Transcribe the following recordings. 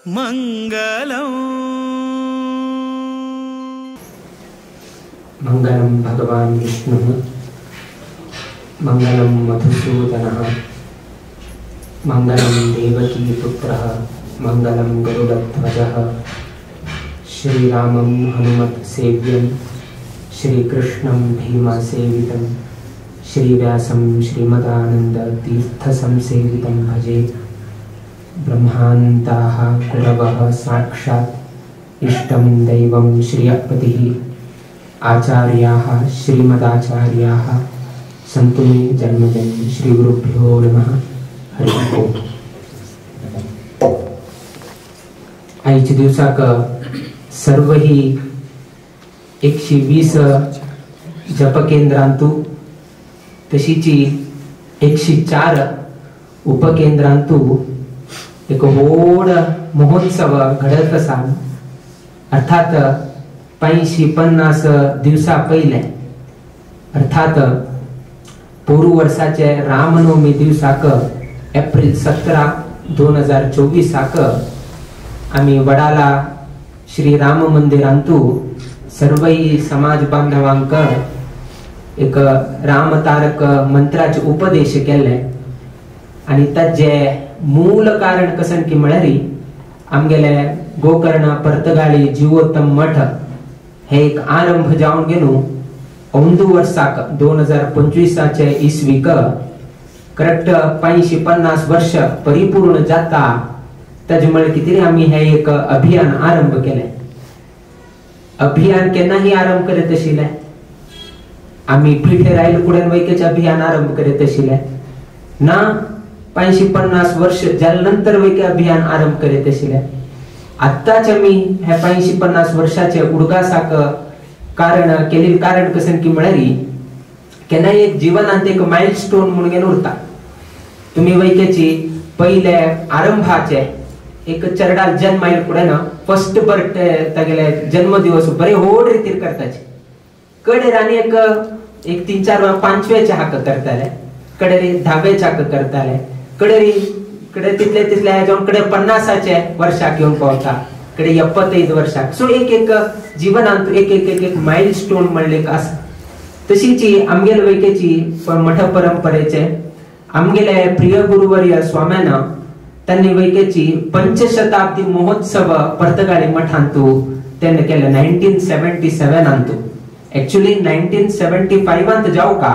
मंगलम। मंगलम भगवान विष्णु, मंगलम मधुसूदनः, मंगलम देवकी पुत्रः, मंगलम गरुडध्वजः। श्रीरामं हनुमत् सेव्यं, श्रीकृष्णं भीमसेवितं, श्रीव्यासं श्रीमदानंद तीर्थसंसेवितं भजे। ब्रह्मान्ताः कुरवः साक्षात् इष्टं दैवं श्रियपतिः, आचार्याः श्रीमदाचार्याः सन्तु मे जन्मजन्म। श्रीगुरुभ्यो नमः। हरि ओम। आयच्या दिवसाक सर्वही 120 जपकेंद्रांतु तशीची 104 उपकेंद्रांतु एक व्हड महोत्सव घडत आसा। अर्थात 550 दिवसा पयले अर्थात पोरू वर्साचे रामनवमी दिवसाक एप्रिल 17 2024 आमी वडाला श्री राम मंदिरांतु सर्वही समाज बांधवांक एक रामतारक मंत्राचे उपदेश केले आनी ताजे मूल कारण कसन की म्हळ्यार आमगेले गोकर्ण पर्तगाळी जीवोत्तम मठ हे एक आरंभ जावन गेलो अंदू वर्साक 2025 इसवीक करेक्ट 550 वर्ष परिपूर्ण जाता। ताजे म्हळ्यार कितें आमी हे एक अभियान आरंभ केलें। अभियान केन्नाही आरंभ करीत आशिल्ले आमी पिठेर आयले फुडें वैकेचें अभियान आरंभ करीत आशिल्ले ना 550 वर्ष जाले नंतर वैके अभियान आरंभ करीत आशिल्ले। आत्ताच आमी हे 550 वर्षाचे उडगासाक कारण केलें कारण कशें की म्हळ्यार केन्नाय एक जिवनांत एक मायलस्टोन म्हणून घेवन उरता। तुमी वैकेची पयले आरंभाचे एक चरडाल जन्म आयले फुडें ना फर्स्ट बर्थडे तागेले जन्मदिवस बरे व्हड रितीर करताचे कडेर आनी एक एक 3 4 5व्याचे हाक करताले, कडेर 10व्याचे हाक करताले, कडेर कडे तितले तितले जावन कडे 50 वर्षाक येवन पावता, कडे 75 वर्षाक। सो एक एक जिवनांत एक एक एक एक मायलस्टोन म्हणले एक आसा। तशीच आमगेले वैकेची मठ परंपरेचे आमगेले प्रिय गुरुवर्य स्वाम्यान त्यांनी वैकेची पंचशताब्दी महोत्सव पर्तगाळी मठांतु तेन्ना केले 1977 एक्चुअली 1975 जाऊ का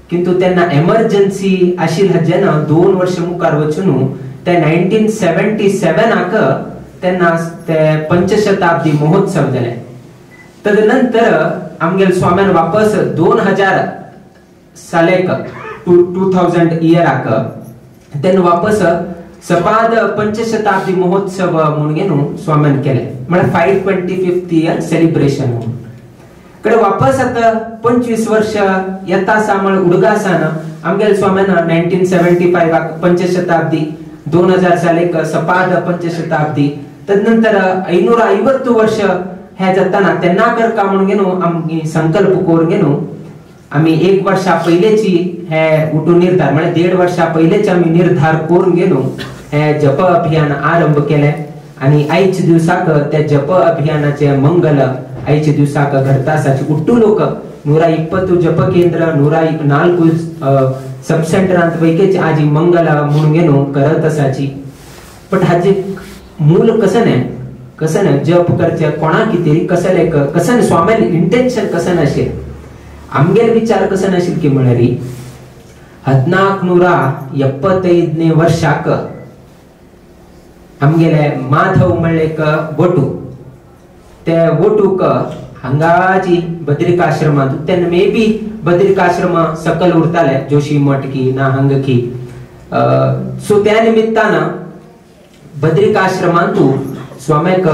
किंतु त्यांना एमर्जन्सी आशिल्ली हजेन 2 वर्ष मुखार वचून ते 1977 तेन्ना ते पंचशताब्दी महोत्सव जाले। तदनंतर आमगेले स्वाम्यान वापस 2000 सालेक 2000 इयराक तेन्ना वापस सपाद पंचशताब्दी महोत्सव म्हणून घेवन स्वाम्यान केले म्हळ्यार 525th year celebration म्हणून। कडे वापस आता 25 वर्ष येता आसा म्हण उडगासान आमगेले स्वाम्यान 1975 पंचशताब्दी 2000 सालेक सपाद पंचशताब्दी तदनंतर 550 वर्ष हे जाताना तेन्ना करका म्हणून घेवन आमी संकल्प करून घेवन आमी 1 वर्षा पयलेची हे उठून निर्धार म्हळ्यार 1.5 वर्षा पयलेच आमी निर्धार करून घेवन हे जप अभियान आरंभ केलें आनी आयच्या दिवसाक त्या जप अभियानाचे मंगल आयच्या दिवसाक घडता आसाची। उट्टू लोक 120 जपकेंद्र 104 सब सेंटरांत वैकेचे आजी मंगल म्हणून घेवन करत आसाची। बट हाजे मूल कसं न्हय कसं न्हय जप करचे कोणा कितें कसं कसं स्वाम्याले इंटेन्शन कसं नाशिल्लें आमगेले विचार कसं नाशिल्ले की म्हळ्यार 1475 वर्षाक आमगेले माधव म्हणले एक वटू ते वटूक हांगाची बद्रिकाश्रमांत तेन्ना मे बी बद्रिकाश्रम सकल उरताले जोशी मठ की ना हांग की सो त्या निमित्तान बद्रिकाश्रमांतु स्वाम्याक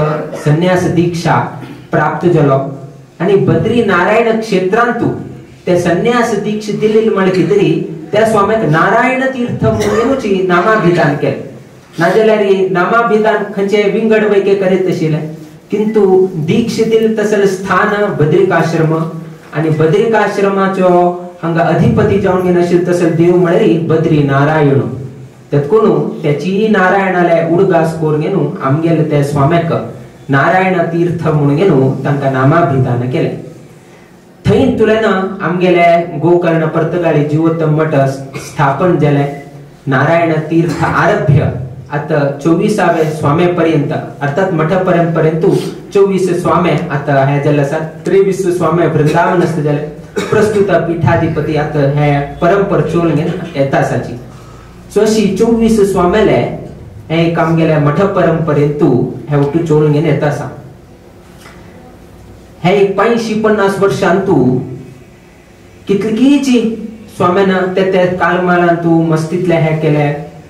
संन्यास दीक्षा प्राप्त जालो आनी बद्री नारायण क्षेत्रांतु ते संन्यास दीक्षा दिल्ली म्हळ्यार कितें त्या स्वाम्याक नारायण तीर्थ म्हणून नामाभिधान केलें। नाजाल्यार नामाभिधान खंयचे विंगड वैके करीत आशिल्ले किंतु दीक्षा दिल तसल स्थान बद्रिकाश्रम आनी बद्रिकाश्रमाचो हांगा अधिपती जावन घेवन आशिल्लो तसल देव म्हळ्यार बद्री नारायण। तेतकोन त्याची नारायणाले उडगास करून घेऊन आमगेले ते स्वाम्याक नारायण तीर्थ म्हणून घेऊन तांकां नामाभिधान केलें. थंय तुल्यान आमगेले गोकर्ण पर्तगाळी जिवोत्तम मठ स्थापन जालें. नारायण तीर्थ आरभ्य आता 24वे स्वामे पर्यंत अर्थात मठ परंपरेंतु 24 स्वामे आता हे जाल्ले आसात. 23 स्वामे वृंदावनस्थ जाले. प्रस्तुत पीठाधिपती आता हे परंपर चोल घेवन येता आसाची. सो अशी 24 स्वामेले हे एक आमगेले मठ परंपरेंतु हे ओटू चोल घेवन येता आसा. हे एक 85-50 वर्षांतु कितलीची स्वाम्यान ते ते कालमालांतु मस्तीतले हे केले,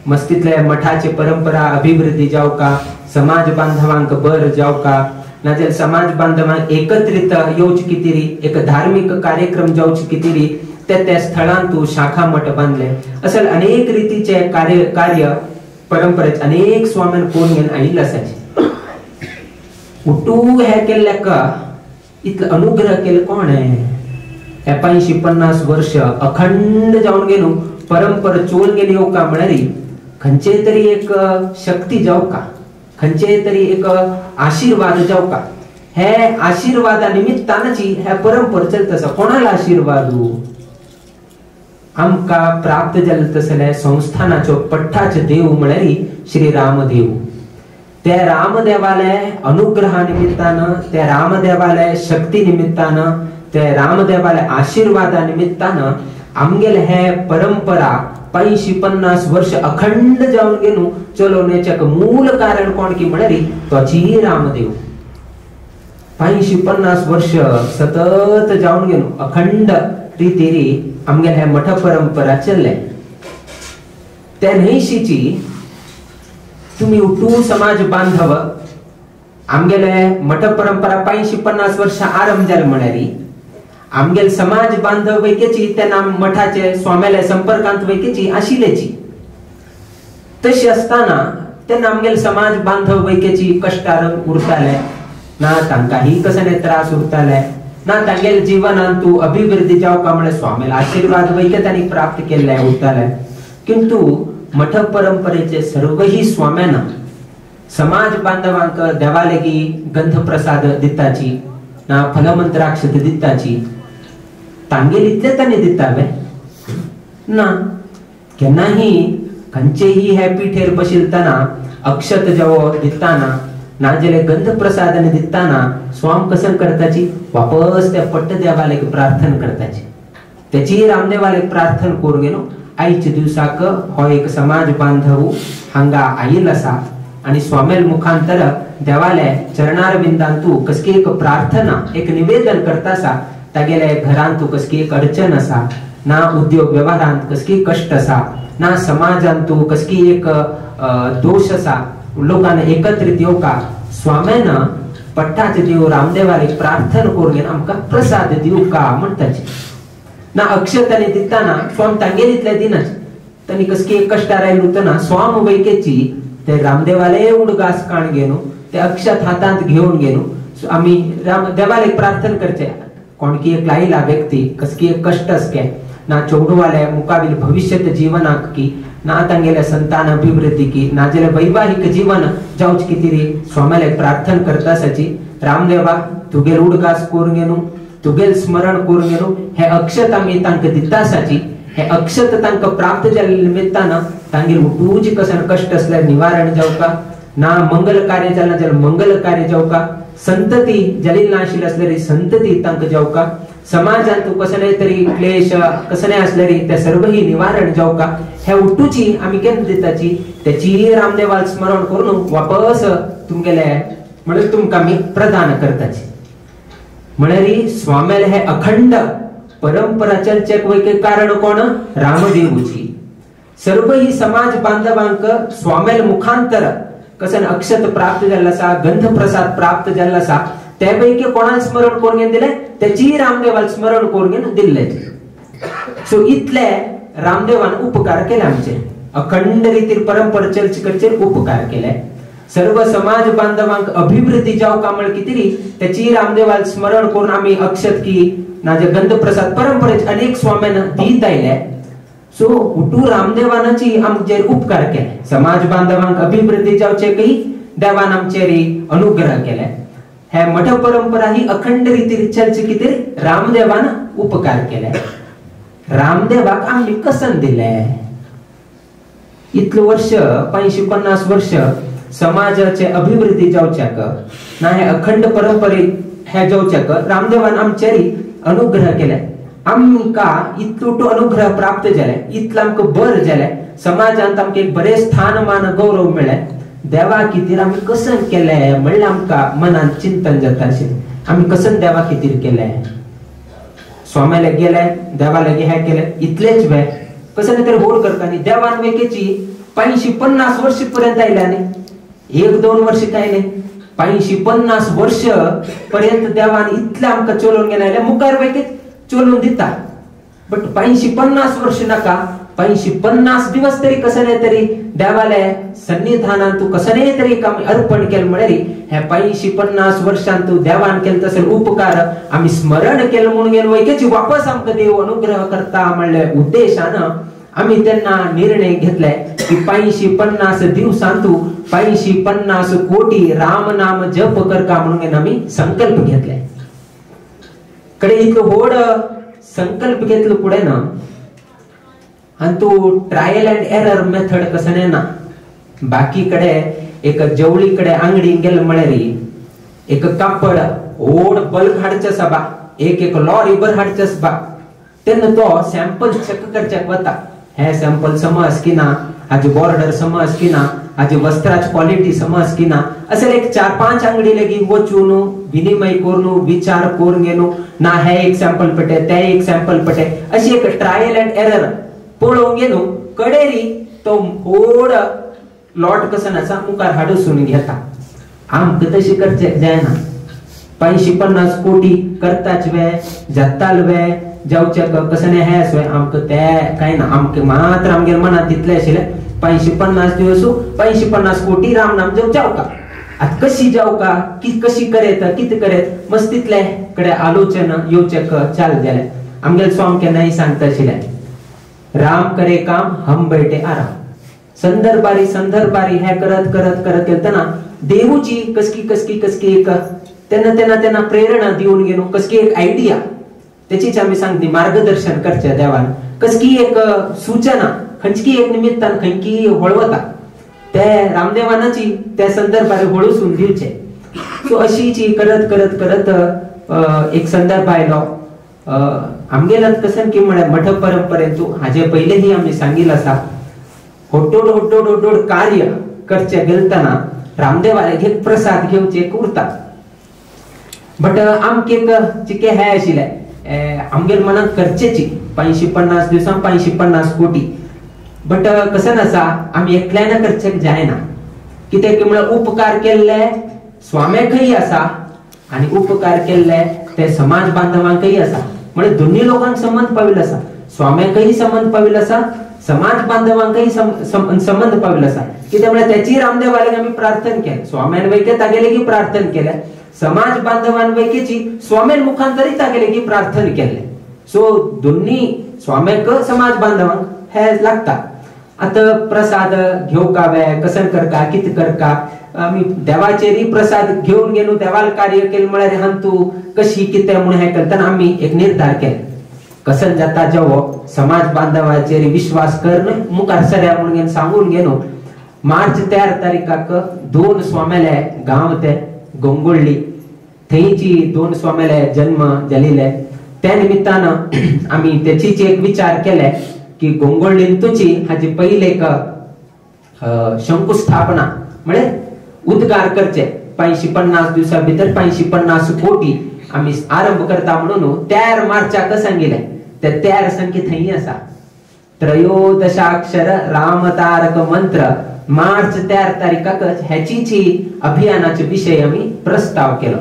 मस्तीतले मठाचे परंपरा अभिवृद्धी जावका, समाज बांधवांक बर जावका, नाजाल्यार समाज बांधवांक एकत्रित येवची कितेरी एक धार्मिक कार्यक्रम जावची कितेरी ते त्या स्थळांतु शाखा मठ बांदले. असे अनेक रीतीचे कार्य कार्य परंपरेत अनेक स्वाम्यान कोण घेवन आयिल्ले आसाचे. उटू हे केल्ल्याक इतलो अनुग्रह केले कोण हे 85-50 वर्ष अखंड जावन गेलो परंपरा चोल गेली येवका म्हळ्यार खंयचे तरी एक शक्ती जावका, खंयचे तरी एक आशीर्वाद जावका. हे आशीर्वादा निमित्तानची हे परंपरा चलत आसा. कोणाला आशीर्वाद आमकां प्राप्त जाल्ले तसले संस्थानाचो पट्टाचो देव म्हळ्यार श्री रामदेव. त्या रामदेवाले अनुग्रहा निमित्तान, त्या रामदेवाले शक्ती निमित्तान, त्या रामदेवाले आशीर्वादा निमित्तान आमगेले हे परंपरा 85-50 वर्ष अखंड जावन गेलो चलोवण्याचें मूल कारण कोण की म्हळ्यार तोची रामदेव. 85-50 वर्ष सतत जावन गेलो अखंड रितीरी आमगेले हे मठ परंपरा चल्ले. त्या न्हंयशीची तुम्ही उठू समाज बांधव आमगेले मठ परंपरा 85-50 वर्ष आरंभ जाले म्हळ्यार आमगेले समाज बांधव वैकेची तेन्ना मठाचे स्वाम्याले संपर्कांत वैकेची आशिल्लेची. तशी आसतना तेन्ना आमगेले समाज बांधव वैकेची कश्टार उरताले ना, तांकांही कसले त्रास उरताले ना, तांगेले जिवनांत तूं अभिवृद्धी जावका म्हळ्यार स्वाम्याले आशीर्वाद वैके तांणी प्राप्त केल्ले उरताले. किंतु मठ परंपरेचे सर्वही स्वाम्यान समाज बांधवांक देवालेगी गंध प्रसाद दिताची ना, फलमंत्राक्षत दिताची, तांगेल इतले तांणी दितावे ना. केन्नाही खंयचेही हे पिठेर बशिलतना अक्षत जेवो दिताना नाजाल्यार गंध प्रसादाने दिताना स्वाम कसं करताची वापस त्या पट्ट देवालेक प्रार्थना करताची, त्याची रामदेवालेक प्रार्थना करून गेलो. आयच्या दिवसाक हो एक समाज बांधव हांगा आयिल्लो आसा आनी स्वामेल मुखांतर देवाले चरणारविंदांतु कसकी एक प्रार्थना एक निवेदन करता आसा. तागेले घरांतु कसकी एक अडचण आसा ना, उद्योग व्यवहारांत कसकी कष्ट आसा ना, समाजांतु कसकी एक दोष आसा, लोकांना एकत्रित येवका स्वाम्यान पट्टाचे देव रामदेवाले प्रार्थना करून आमकां प्रसाद दिवका म्हणटाचे ना. अक्षतांनी दिताना स्वाम तांगेलीतले दिनाच, तांणी कसकी एक कष्टार आयलो उरतना स्वाम वैकेची ते रामदेवाले उडगास काण घेवन ते अक्षत हातांत घेवन घेवन आमी राम देवाले प्रार्थना करचे. कोणकी एक लायला व्यक्ती कसकी एक कष्ट असके ना, चेडवाले मुकाबिल भविष्यत जीवनाक की ना, तांगेले संतान अभिवृद्धी की ना, जाल्यार वैवाहिक जीवन जावच कितें स्वाम्याले प्रार्थना करता आसाची. रामदेवा तुगेल उडगास करून घेवन तुगेल स्मरण करून घेवन हे अक्षत आमी तांकां दिता आसाची. हे अक्षत तांकां प्राप्त जाल्ले निमित्तान तांगेर उटूचे कसन कष्ट असल्यार निवारण जावका ना, मंगल कार्य जालें जाल्यार मंगल कार्य जावका, संतती जाली ना आशिल्ली आसल्यार संतती तांकां जावका, समाजांत कसले तरी क्लेश कसले आसल्यार ते सर्वही निवारण जावका. हे उटूची आमी केन्ना दिताची त्याची रामदेवाल स्मरण करून वापस तुमगेले म्हणून तुमकां आमी प्रदान करताची. म्हळ्यार स्वाम्याले हे अखंड परंपरा चलचेक वैके कारण कोण रामदेवची. सर्व ही समाज बांधवांक स्वामेल मुखांतर कसन अक्षत प्राप्त जाल्लो आसा, गंध प्रसाद प्राप्त जाल्लो आसा, ते पैकी कोणाक स्मरण करून घेवन दिले त्याची रामदेवाक स्मरण करून घेवन दिल्ले. सो इतले रामदेवान उपकार केले आमचे, अखंड रितीर परंपरा चलचे करचेर उपकार केले. सर्व समाज बांधवांक अभिवृद्धी जावका म्हळ कितें त्याची रामदेवाक स्मरण करून आमी अक्षत की नाजाल्यार गंध प्रसाद परंपरेच अनेक स्वाम्यान दीत आयले. सो उठू रामदेवानाची आमचेर उपकार केले, समाज बांधवांक अभिवृद्धी जावचे काही देवान आमचेर अनुग्रह केले. हे मठ परंपरा ही अखंड रितीर चलचे कितें रामदेवान उपकार केले. रामदेवाक आमी कसन दिले? इतले वर्ष 550 वर्ष समाजाचे अभिवृद्धी जावच्याक ना हे अखंड परंपरे हे जावच्याक रामदेवान आमचेर अनुग्रह केले. आमकां इतलो अनुग्रह प्राप्त जाले, इतलो आमकां बर जाले, समाजांत आमकां एक बरें स्थान मान गौरव मेळ्ळे. देवा खातीर आमी कसन केले म्हणल्यार आमकां मनांत चिंतन जाता आशिल्लें, आमी कसन देवा खातीर केले? स्वाम्याले गेले, देवा लागीं हें केलें, इतलेच वे कसं तरी होड करता न्ही. देवान वेकेची 550 वर्ष पर्यंत आयल्या न्ही, 1-2 वर्ष काय न्ही, 550 वर्ष पर्यंत देवान इतलें आमकां चलोवन गेले जाल्यार मुखार वेकेच चलोवन दिता. बट 550 वर्ष नाका, 550 दिवस तरी कसं तरी देवाले सन्निधानान तू कसं तरी आमी अर्पण केलें म्हळ्यार हे 550 वर्षान तू देवान केलें तसले उपकार आमी स्मरण केलें म्हणून गेलो वैकेची वापस आमकां देव अनुग्रह करता म्हणले उद्देशान आमी तेन्ना निर्णय घेतले की 550 दिवसांतू तू 550 कोटी राम नाम जप करका म्हणून आमी संकल्प घेतले. कडे इतलो व्हड संकल्प घेतलो फुडें ना आनी तू ट्रायल अँड एरर मेथड कसं ना. बाकी कडे एक जवळी कडे आंगडी गेल म्हळ्यार एक कापड व्हड बल्क हाडचें आसा बा, एक एक लॉरी भर हाडचें आसा बा, तेन्ना तो सॅम्पल चेक करच्याक वता, हे सॅम्पल समज की ना, हाजी बॉर्डर समज की ना, हाजी वस्त्राची क्वॉलिटी समज की ना, अशें एक 4-5 आंगडी लेगीत वचून विनिमय करून विचार करून घेवन ना हे एक सॅम्पल पटे ते एक सॅम्पल पटे अशी एक ट्रायल अँड एरर पळोवंक गेलो कडेरी तो व्हड लॉट कसो आसा मुखार हाडून घेता. आमकां तशें करचें जायना. 550 कोटी करताच वे जाताल वे जावचे कसं हें आसवे आमकां तें कांय ना. आमकां मात्र आमगेले मनांत तितलें आशिल्लें 550 दिवस 550 कोटी राम नाम जप जावका. आतां कशी जावका की कशी करेत कितें करेत मस्त तितले कडेन आलोचना येवचें चाल जालें. आमगेले स्वामी केन्नाय सांगता आशिल्लें, राम करे काम हम बैठे आराम. संदर्भारी संदर्भारी हे करत करत करत केलतना देवूची कसकी कसकी कसकी एक तेन्ना तेन्ना तेन्ना प्रेरणा दिवन घेवन कसकी एक आयडिया तेचीच आमी सांगती मार्गदर्शन करचें देवान, कसकी एक सूचना खंयची एक निमित्तान खंयकी होळवता ते रामदेवानाची त्या संदर्भार होळूसून दिवचे. सो अशीची करत करत करत एक संदर्भ आयलो. आमगेल्यात कशें की म्हळ्यार मठ परंपरेंतू हाजे पयलेंही आमी सांगिल्लें आसा, होड्डोड होड्डोड होड्डोड कार्य करचे गेलतना रामदेवाले एक प्रसाद घेवचे एक उरता. बट आमकां एक चिके हें आशिल्लें आमगेले मनांत करचेची 550 दिवसां 550 कोटी. बट कशें आसा आमी एकल्यान करचें जायना, कित्याक म्हळ्यार उपकार केल्ले स्वाम्याकय आसा आनी उपकार केल्ले ते समाज बांधवांकय आसा. म्हणजे दोन्ही लोकांक संबंद पाविल्लो आसा, स्वाम्याकय संबंद पाविल्लो आसा, समाज बांधवांकय संबंध पाविल्लो आसा. कित्याक म्हळ्यार तेची रामदेवाले आमी प्रार्थना केलें, स्वाम्यान वैके तागेले प्रार्थना केलें, समाज बांधवान वैकेची स्वाम्यान मुखांतरी तागेले प्रार्थना केल्लें. सो दोन्ही स्वाम्याक समाज बांधवांक हे लागता. आतां प्रसाद घेवका वे कसन करका कितें करका आमी देवाचेरय प्रसाद घेवन गेलो देवाल कार्य केलें म्हळ्यार हांतू कशी कितें म्हूण हें करतना आमी एक निर्धार केलो कसन जाता जेवो समाज बांधवाचेर विश्वास करून मुखार सरया म्हणून सांगून गेलो. मार्च 13 तारीखाक 2 स्वाम्याले गांव ते गोंगुळ्ळी थंयची 2 स्वाम्याले जन्म जाल्ले. त्या निमित्तान आमी तेचीच एक विचार केले की गोंगुळ्ळींतूची हाजी पयले एक शंकुस्थापना म्हळ्यार उद्गार करचे 550 दिवसा भितर 550 कोटी आमी आरंभ करता म्हणून 13 मार्चाक सांगिल्लें. ते 13 संख्या थंय आसा. त्रयोदशाक्षर रामतारक मंत्र मार्च 13 तारीखाक हेचीची अभियानाचे विशय आमी प्रस्ताव केलो.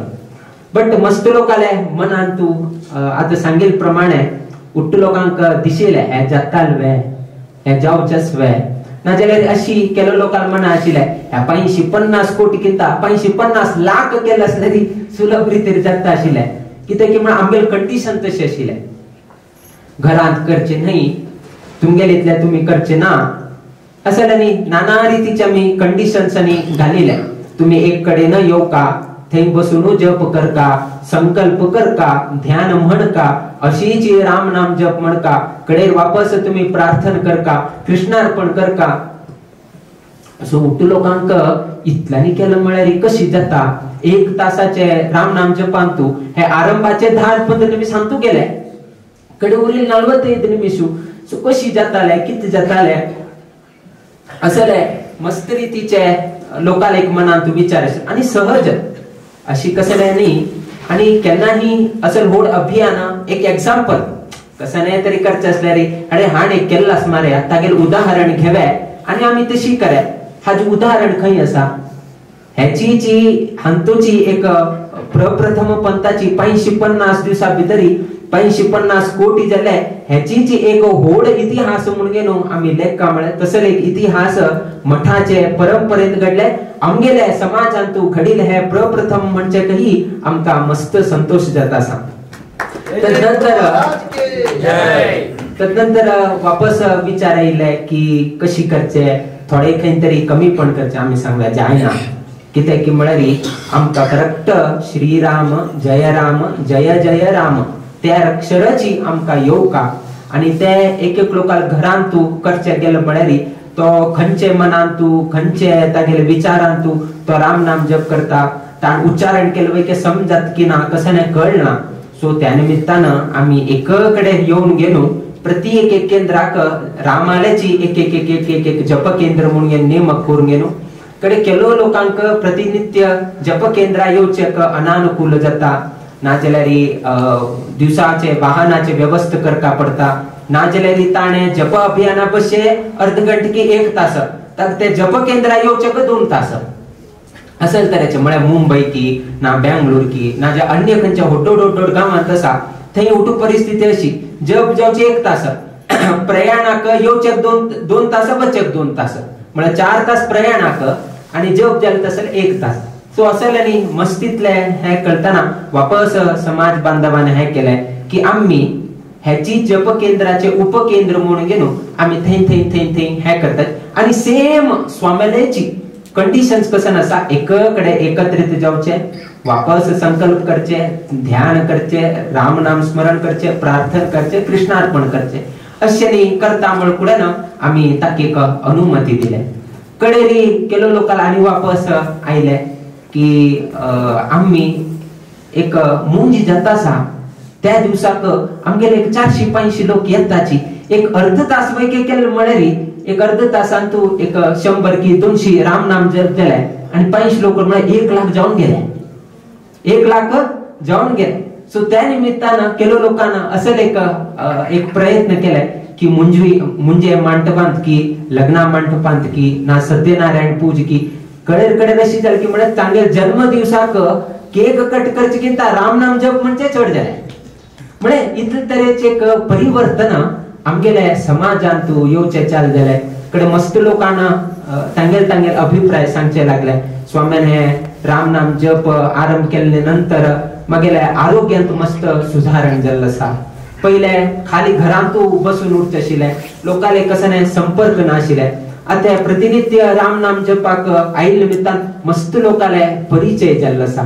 बट मस्त लोकांले मनान तूं आतां सांगिल्ले प्रमाणे उट्टू लोकांक दिशिल्लें हें जाताल वे हें जावचेंच वे, नाजाल्यार अशी केलो लोकांक मना आशिल्लें ह्या 550 कोटी किंता 550 लाख केलें आसल्यार सुलभ रितीर जाता आशिल्लें. कित्याक की म्हण आमगेलें कंडिशन तशें आशिल्लें, घरांत करचें न्हय, तुमगेले इतले तुमी करचे ना असं आनी नाना रितीचे आमी कंडिशन्स आनी घालिले. तुमी एक कडेन येवका, थंय बसून जप करका, संकल्प करका, ध्यान म्हणका, अशीच राम नाम जप म्हणका, कडेर वापस तुमी प्रार्थना करका, कृष्णार्पण करका. सो उठू लोकांक इतल्यांनी केलं म्हळ्यार कशी जाता? एक तासाचे राम नाम जपांतू हे आरंभाचे 10-15 निमिष सांगतू गेले, कडे उरील 45 निमिष. सो कशी जाताले, कितें जाताले असले मस्त रितीचे लोकांक एक मनांत विचार आनी सहज अशी कसले न्ही. आनी केन्नाही असं व्हड अभियान एक एग्जाम्पल कसं नाही तरी करचें आसल्यार अरे हाणें केल्लां आसमा रे, तागेलें उदाहरण घेवे आनी आमी तशी करे. हाजें उदाहरण खंय आसा? हेची जी हांतूची एक प्रप्रथम पंथाची 550 दिवसां भितरी 550 कोटी जाले हेची जी एक व्हड इतिहास म्हणून न्हू आमी लेखा म्हळ्यार तसो एक इतिहास मठाचे परंपरेन घडले आमगेले समाजांतू घडिल्ले हे प्रप्रथम म्हणजे काही आमकां मस्त संतोष जाता आसा. तदनंतर वापस विचार आयले की कशी करचे, थोडे खंय तरी कमी पण करचे. आमी सांगले जायना कित्याक की म्हळ्यार आमकां करेक्ट श्रीराम जय राम जय जय राम त्या अक्षराची आमकां येवका आनी ते एक एक लोकांक घरांत तूं करचे गेले म्हळ्यार तो खंयचे मनांत तूं खंयचे तागेले विचारांत तूं तो राम नाम जप करता, ताण उच्चारण केलें वय समजात की ना कशें ना कळना. सो त्या निमित्तान आमी एक कडेन येवन गेलो प्रति एक एक केंद्राक रामाल्याची एक एक एक एक एक एक जप केंद्र म्हणून नेमक करून गेलो. कडे केलो लोकांक प्रतिनित्य जप केंद्रा येवचें अनानुकूल जाता, नाजाल्यार दिवसाचे वाहनाचे व्यवस्था करका पडता, नाजाल्यार ताणें जप अभियाना बशे अर्ध घंटे की 1 तास तर ते जप केंद्रा येवचें 2 तास असल तरेचे म्हळ्यार मुंबय की ना बेंगलोर की ना जे अन्य खंयच्या होड्डोड होड्डोड गांवांत आसा थंय उठू परिस्थिती अशी जप जावचे 1 तास, प्रयाणाक येवचें 2 तास, वचेक 2 तास, म्हळ्यार 4 तास प्रयाणाक आनी जप जालें तसले 1 तास. सो असले न्ही मस्तीतले हे करतना वापस समाज बांधवान हे केलें की आमी हेची जप केंद्राचे उपकेंद्र म्हणून घेवन आमी थंय थंय थंय थंय हे करतात आनी सेम स्वाम्यालयाची कंडिशन्स कसन आसा एक कडेन एकत्रित जावचे, वापस संकल्प करचे, ध्यान करचे, राम नाम स्मरण करचे, प्रार्थना करचे, कृष्णार्पण करचे अशें न्ही करता म्हण कुडेन आमी ताका एक अनुमती दिले. कडेरी केलो लोकांक आनी वापस आयले की आमी एक मुंजी जाता आसा त्या दिवसाक आमगेले एक 400-500 लोक येताची एक अर्ध तास वय केले म्हळ्यार एक अर्ध तासान तूं एक 100 की 200 राम नाम जप जाले आनी 500 लोक म्हळ्यार 1 लाख जावन गेले, 1 लाख जावन गेले. सो त्या निमित्तान केलो लोकांना असं एक एक प्रयत्न केले की मुंजवी मुंजे मंटपांत की लग्ना मंटपांत की ना सत्यनारायण पूज की कडेर कडेन अशी जाली की म्हळ्यार तांगेले जन्मदिवसाक केक कट करचे किंता राम नाम जप म्हणजे चड जाले. म्हळ्यार इतले तरेचे एक परिवर्तन आमगेले समाजांत येवचे चाल जाले. कडे मस्त लोकांना तांगेले तांगेले अभिप्राय सांगचे लागले. स्वाम्यान हे राम नाम जप आरंभ केले नंतर मगेले आरोग्यांत मस्त सुधारण जाल्लें आसा. पयले खाली घरांतू बसून उरचे आशिल्ले, लोकांले कसो न्ही संपर्क नाशिल्ले. आतां प्रतिनित्य राम नाम जपाक आयिल्ले निमित्तान मस्त लोकांले परिचय जाल्लो आसा.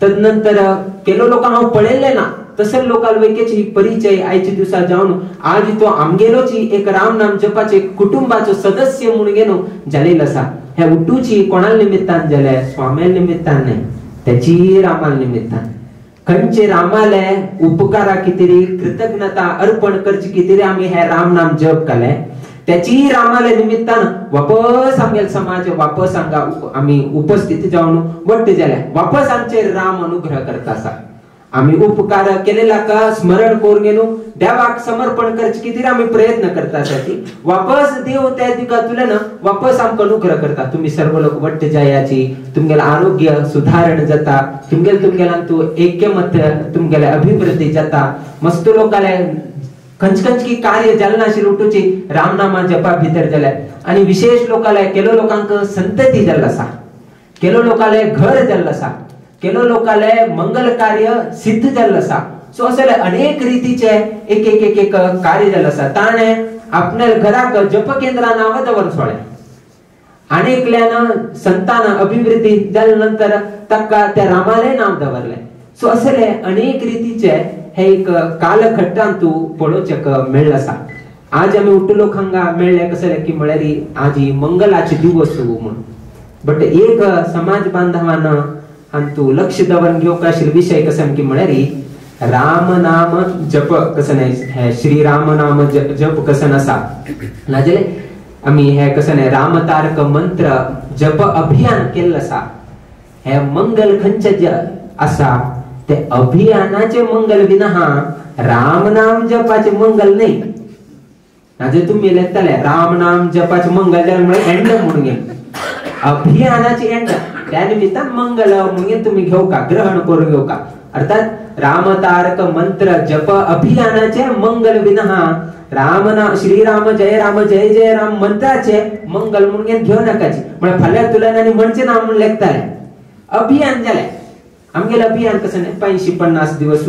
तदनंतर केलो लोकांक हांव पळयल्लें ना तसं लोकांक वैकेची परिचय आयच्या दिवसा जावन आज तो आमगेलोची एक राम नाम जपाचे कुटुंबाचो सदस्य म्हणून घेवन जालेलो आसा. हे उठूची कोणा निमित्तान जाले? स्वाम्या निमित्तान न्ही, त्याची रामा निमित्तान. खंयचे रामाले उपकारा कितें कृतज्ञता अर्पण करची कितें आमी हे राम नाम जप केले त्याची रामाले निमित्तान वापस आमगेले समाज वापस हांगा आमी उपस्थित जावन वट्ट जाले, वापस आमचेर राम अनुग्रह करता आसा. आमी उपकार केलेला का स्मरण करून घेवन देवाक समर्पण करचे कितें आमी प्रयत्न करता आसा. वापस देव त्या दिकांतल्यान वापस आमकां अनुग्रह करता. तुमी सर्व लोक वट्ट जायाची, तुमगेलें आरोग्य सुधारण जाता, तुमगेले तुमगेल्यान ऐक्यमत्य तुमगेले अभिवृद्धी जाता. मस्त लोकांले खंच खंच की कार्य जालें नाशिल्लें उठूची रामनामा जपा भितर जाले आनी विशेष लोकांले केलो लोकांक संतती जाल्लो आसा, केलो लोकांले घर जाल्लो आसा, केलो लोकांले मंगल कार्य सिद्ध जाल्लो आसा. सो असले अनेक रितीचे एक एक एक एक कार्य जाल्लो आसा. ताणें आपल्या घराक जप केंद्रा नांव दवर सोडले आनी एकल्यान संतान अभिवृद्धी जाल्या नंतर ताका त्या रामाले नांव दवरले. सो असले अनेक रितीचे हे एक कालखट्टांतू पळोवचेक मेळ्ळें आसा. आज आमी उठलो हांगा मेळ्ळे कसले की म्हळ्यार आज ही मंगलाचे दिवस म्हणून. बट एक समाज बांधवान हांतू लक्ष दवरून घेवंक आशिल्लो विशय कसं की म्हळ्यार राम नाम जप कसं हे श्री राम नाम जप कसं आसा नाजाल्यार आमी हे कसं न्हय रामतारक मंत्र जप अभियान केल्लें आसा. हे मंगल खंयचें जे आसा ते अभियानाचे मंगल विना राम नाम जपाचे मंगल न्हय. नाजाल्यार तुमी लेखतले राम नाम जपाचे मंगल जालें म्हळ्यार एंड म्हणून घे अभियानाचे एंड त्या निमित्तान मंगल म्हणून तुमी घेवका ग्रहण करून घेवका. अर्थात रामतारक मंत्र जप अभियानाचे मंगल विना राम नाम श्री राम जय राम जय जय राम मंत्राचे मंगल म्हणून घेऊ नाकाची. म्हळ्यार फाल्यां तुल्यान आनी म्हणचे ना म्हणून लेखताले अभियान जालें. आमगेलें अभियान कसं न्हय 550 दिवस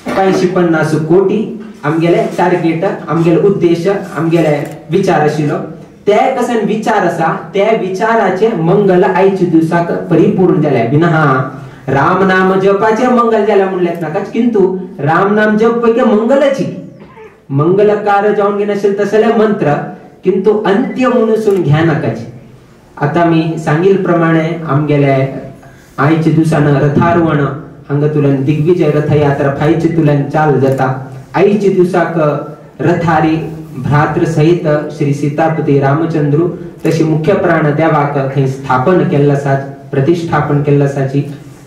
550 कोटी आमगेले टार्गेट आमगेले उद्देश आमगेले विचार आशिल्लो ते कसं विचार आसा त्या विचाराचे मंगल आयच्या दिवसाक परिपूर्ण जाले विना राम नाम जपाचे मंगल जाले म्हणून लेखनाका. किंतु राम नाम जप पैकी मंगलाची मंगलकार जावन घेनाशिल्ले तसले मंत्र किंतु अंत्य म्हणून घ्या नाकाची. आता मी सांगिल प्रमाणे आमगेले आयच्या दिवसान रथारोहण हांगा तुल्यान दिग्विजय रथयात्रा फायचे तुल्यान चाल जाता. आयच्या दिवसाक रथारी भ्रातृ सहित श्री सीतापती रामचंद्रू तशी मुख्य प्राण देवाक थंय स्थापन केल्लो आसा प्रतिष्ठापन केल्लो आसाची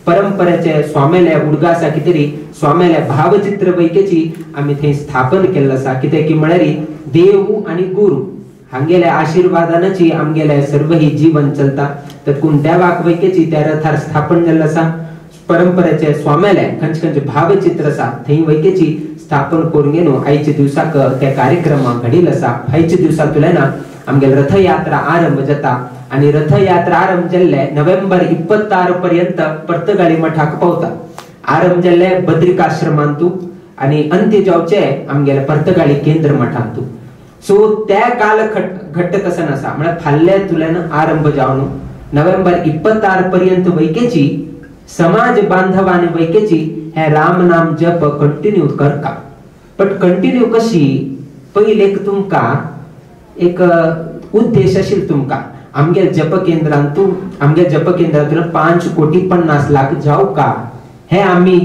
परंपरेचे स्वामेले उडगासा कितें स्वामेले भावचित्र पैकीची आमी थंय स्थापन केल्लो आसा. कितें की म्हळ्यार देव आनी गुरु हांगेले आशीर्वादानाची आमगेले सर्व ही जीवन चलता. तर कोण देवाक वैकेची त्या रथार स्थापन जाल्लो आसा परंपरेचे स्वामेले खंयचे खंयचे भावचित्र आसा थंय वैकेची स्थापन करून घेवन आयच्या दिवसाक त्या कार्यक्रम घडील आसा. आयच्या दिवसा तुल्यान आमगेले रथयात्रा आरंभ जाता आनी रथयात्रा आरंभ जाल्ले नोव्हेंबर 26 पर्यंत पर्तगाळी मठाक पावता. आरंभ जाल्ले बद्रिकाश्रमांतू आनी अंत्य जावचे आमगेले पर्तगाळी केंद्र मठांतू. सो त्या काल घट्ट कसं आसा म्हळ्यार फाल्यां तुल्यान आरंभ जावन नोव्हेंबर 26 पर्यंत वैकेची समाज बांधवान वैकेची हे राम नाम जप कंटिन्यू करका. बट कंटिन्यू कशी पयले एक तुमकां एक उद्देश आशिल्लो तुमकां आमगे जप केंद्रांतू आमगे जप केंद्रांतून 5,50,00,000 जावका हे आमी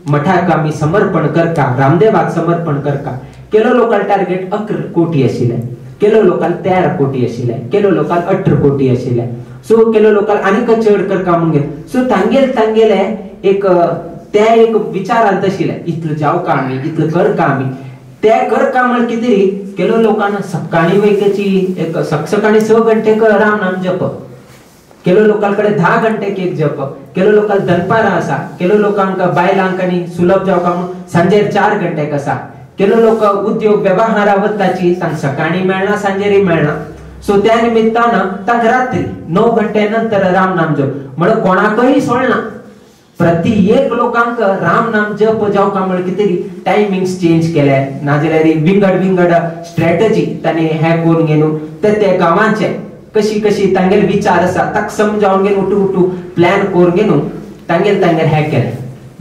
मठाक आमी समर्पण करका रामदेवाक समर्पण करका. केलो लोकांक टार्गेट 11 कोटी आशिल्लें केलो लोकांक 13 कोटी आशिल्लें केलो लोकांक 18 कोटी आशिल्लें. सो केलो लोकांक आनीक चड करका म्हणून सो तांगेले तांगेले एक ते एक विचारांत आशिल्लें इतलो जावका आमी इतलो करका आमी ते करका म्हळ्यार कितें केलो लोकांना सकाळी वैकेची एक सकाळी 6 घंटे राम नाम जप केलो लोकांकडे 10 घंटे एक जप केलो लोकांक दनपारां आसा केलो लोकांक बायलांक आनी सुलभ जावका म्हणून सांजेर 4 घंटेक आसा केलो लोक उद्योग व्यवहारा वताची सकाळी मेळना सांजेरय मेळना. सो त्या निमित्तान तांकां रात्री 9 घंटे नंतर राम नाम जप म्हणून कोणाकय सोडना प्रति एक लोकांक राम नाम जप जावका म्हळ्यार कितें टायमिंग्स चेंज केले नाजाल्यार विंगड विंगड स्ट्रॅटजी तांणी हे करून घेवन ते त्या गांवांचे कशी कशी तांगेले विचार आसा ताका समजावन घेवन उठू उठू प्लॅन करून घेवन तांगेले तांगेले हे केले.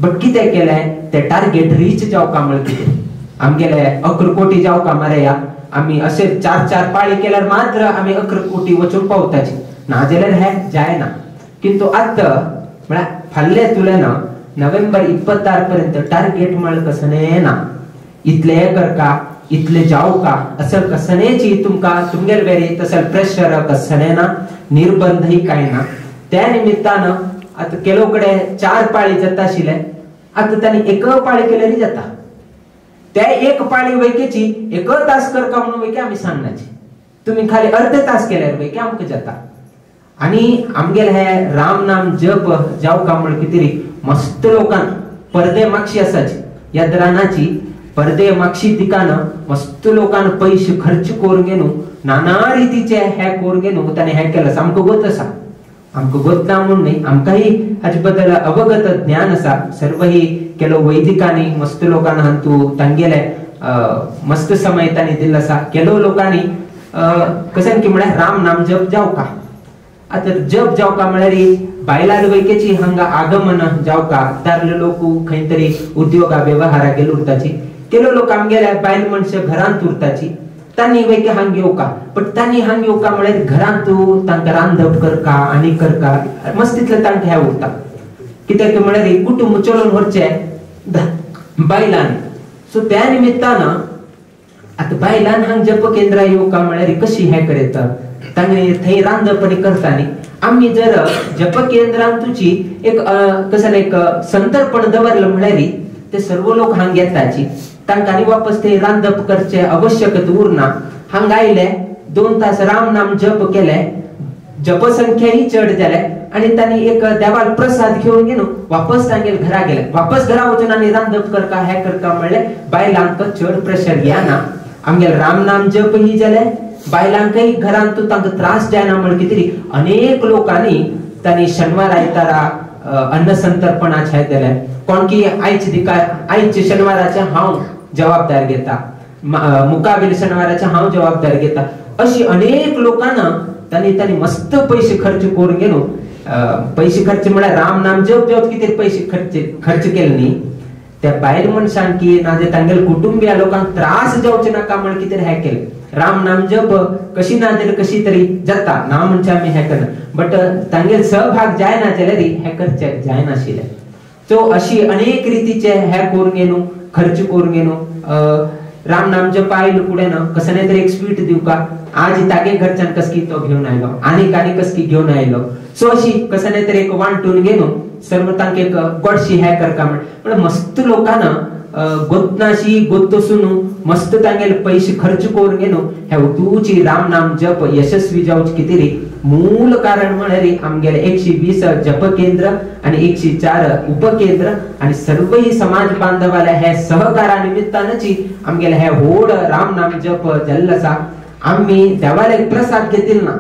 बट कितें केलें ते टार्गेट रीच जावका म्हळ्यार कितें आमगेले 11 कोटी जावका मरे या आमी अशे 4-4 पाळी केल्यार मात्र आमी 11 कोटी वचून पावताची नाजाल्यार हे जायना. किंतु आतां म्हळ्यार फाल्यां तुल्यान नोव्हेंबर 26 पर्यंत टार्गेट म्हळ्यार कसलें ना इतले करका इतले जावका असं कसनेची तुमकां तुमगेले वेरी तसं प्रेशर कसलें ना निर्बंधय कांय ना. त्या निमित्तान आतां केलो कडेन 4 पाळी जाता आशिल्ले आतां तांणी एक पाळी केल्यार जाता. त्या एक पाळी वैकेची 1 तास करका म्हणून वैके आमी सांगनाची तुमी खाली अर्धे तास केल्यार वैके आमकां जाता. आनी आमगेले हे राम नाम जप जावका म्हळ्यार कितें मस्त लोकांक परदे मागशी आसाची यद्रानाची परदे मागशी दिकान मस्त लोकांक पयशे खर्च करून घेवन नाना रितीचे हे करून घेवन ताणें हें केलां. आमकां गोत आसा आमकां गोत ना म्हूण न्ही आमकांय हाचे बद्दल अवगत ज्ञान आसा. सर्वही केलो वैदिकांनी मस्त लोकांक हातूंत तांगेले मस्त समय तांणी दिल्लो आसा. केलो लोकांनी कशें की म्हळ्यार राम नाम जप जावका. आतां जप जावका म्हळ्यार बायलां वैकेची हांगा आगमन जावका, दादले लोक खंय तरी उद्योगा व्यवहारा गेल उरताची. केलो लोक आमगेल्या बायल मनशां घरांत उरताची, तांणी वैके हांग येवका. बट तांणी हांग येवका म्हळ्यार घरांत तांकां रांदप करका आनी करका मस्त तितलें तांकां हें उरता. कित्याक म्हळ्यार कुटुंब चलोवन व्हरचें बायलांनी. सो त्या निमित्तान आतां बायलान हांग जप केंद्रां येवका म्हळ्यार कशी हें करता, तांणी थंय रांदप आनी करता न्ही. आमी जर जप केंद्रान तुजी एक कसं एक संतर्पण दवरलं म्हळ्यार ते सर्व लोक हांग येताची, तांकां आनी वापस थंय रांदप करचें आवश्यकत उरना. हांगा आयले 2 तास राम नाम जप केले, जपसंख्याही चड जाले आनी तांणी एक देवाल प्रसाद घेवन घेवन वापस तांगेर घरा गेले. वापस घरा वचून आनी रांदप करका हें करका म्हणलें बायलांक चड प्रेशर येना. आमगेर राम नाम जप ही जाले, बायलांकय घरांत तांकां त्रास जायना म्हण कितें अनेक लोकांनी तांणी शनिवार आयतारा अन्न संतर्पणाचे दिलें. कोण की आयचे दिका आयचे शनिवाराचे हांव जबाबदार घेता, मुकाबील शनिवाराचे हांव जबाबदार घेता, अशी अनेक लोकांना तांणी तांणी मस्त पैसे खर्च करून घेवन, पैसे खर्च म्हळ्यार राम नाम जप जप कितें पैसे खर्च केले न्ही त्या बायल मनशांक की ना जे तांगेले कुटुंबिया लोकांक त्रास जावचे नाका म्हण कितें हें केलें. राम नाम जप कशी ना जाल्यार कशी तरी जाता ना म्हणजे आमी हें करना, बट तांगेले सहभाग जायना जाल्यार हें करचें जायनाशिल्लें. सो अशी अनेक रितीचे हें करून घेवन खर्च करून घेवन राम नाम जप आयलो फुडें ना कसं तरी एक स्वीट दिवका, आज तागे घरच्यान कसकी तो घेवन आयलो आनीक आनी कसकी घेवन आयलो. सो अशी कसं तरी एक वांटून घेवन सर्व तांकां एक गोडशी हें करका म्हण मस्त लोकांना गोतनाशी गोतसून मस्त तांगेले पैसे खर्च करून घेवन हे उतूची राम नाम जप यशस्वी जावचे कितें मूल कारण म्हळ्यार आमगेले 120 जप केंद्र आनी 104 उपकेंद्र आनी सर्वही समाज बांधवाल्या हे सहकारा निमित्तानची आमगेले हे व्हड राम नाम जप जाल्लो आसा. आमी देवाले प्रसाद घेतील ना,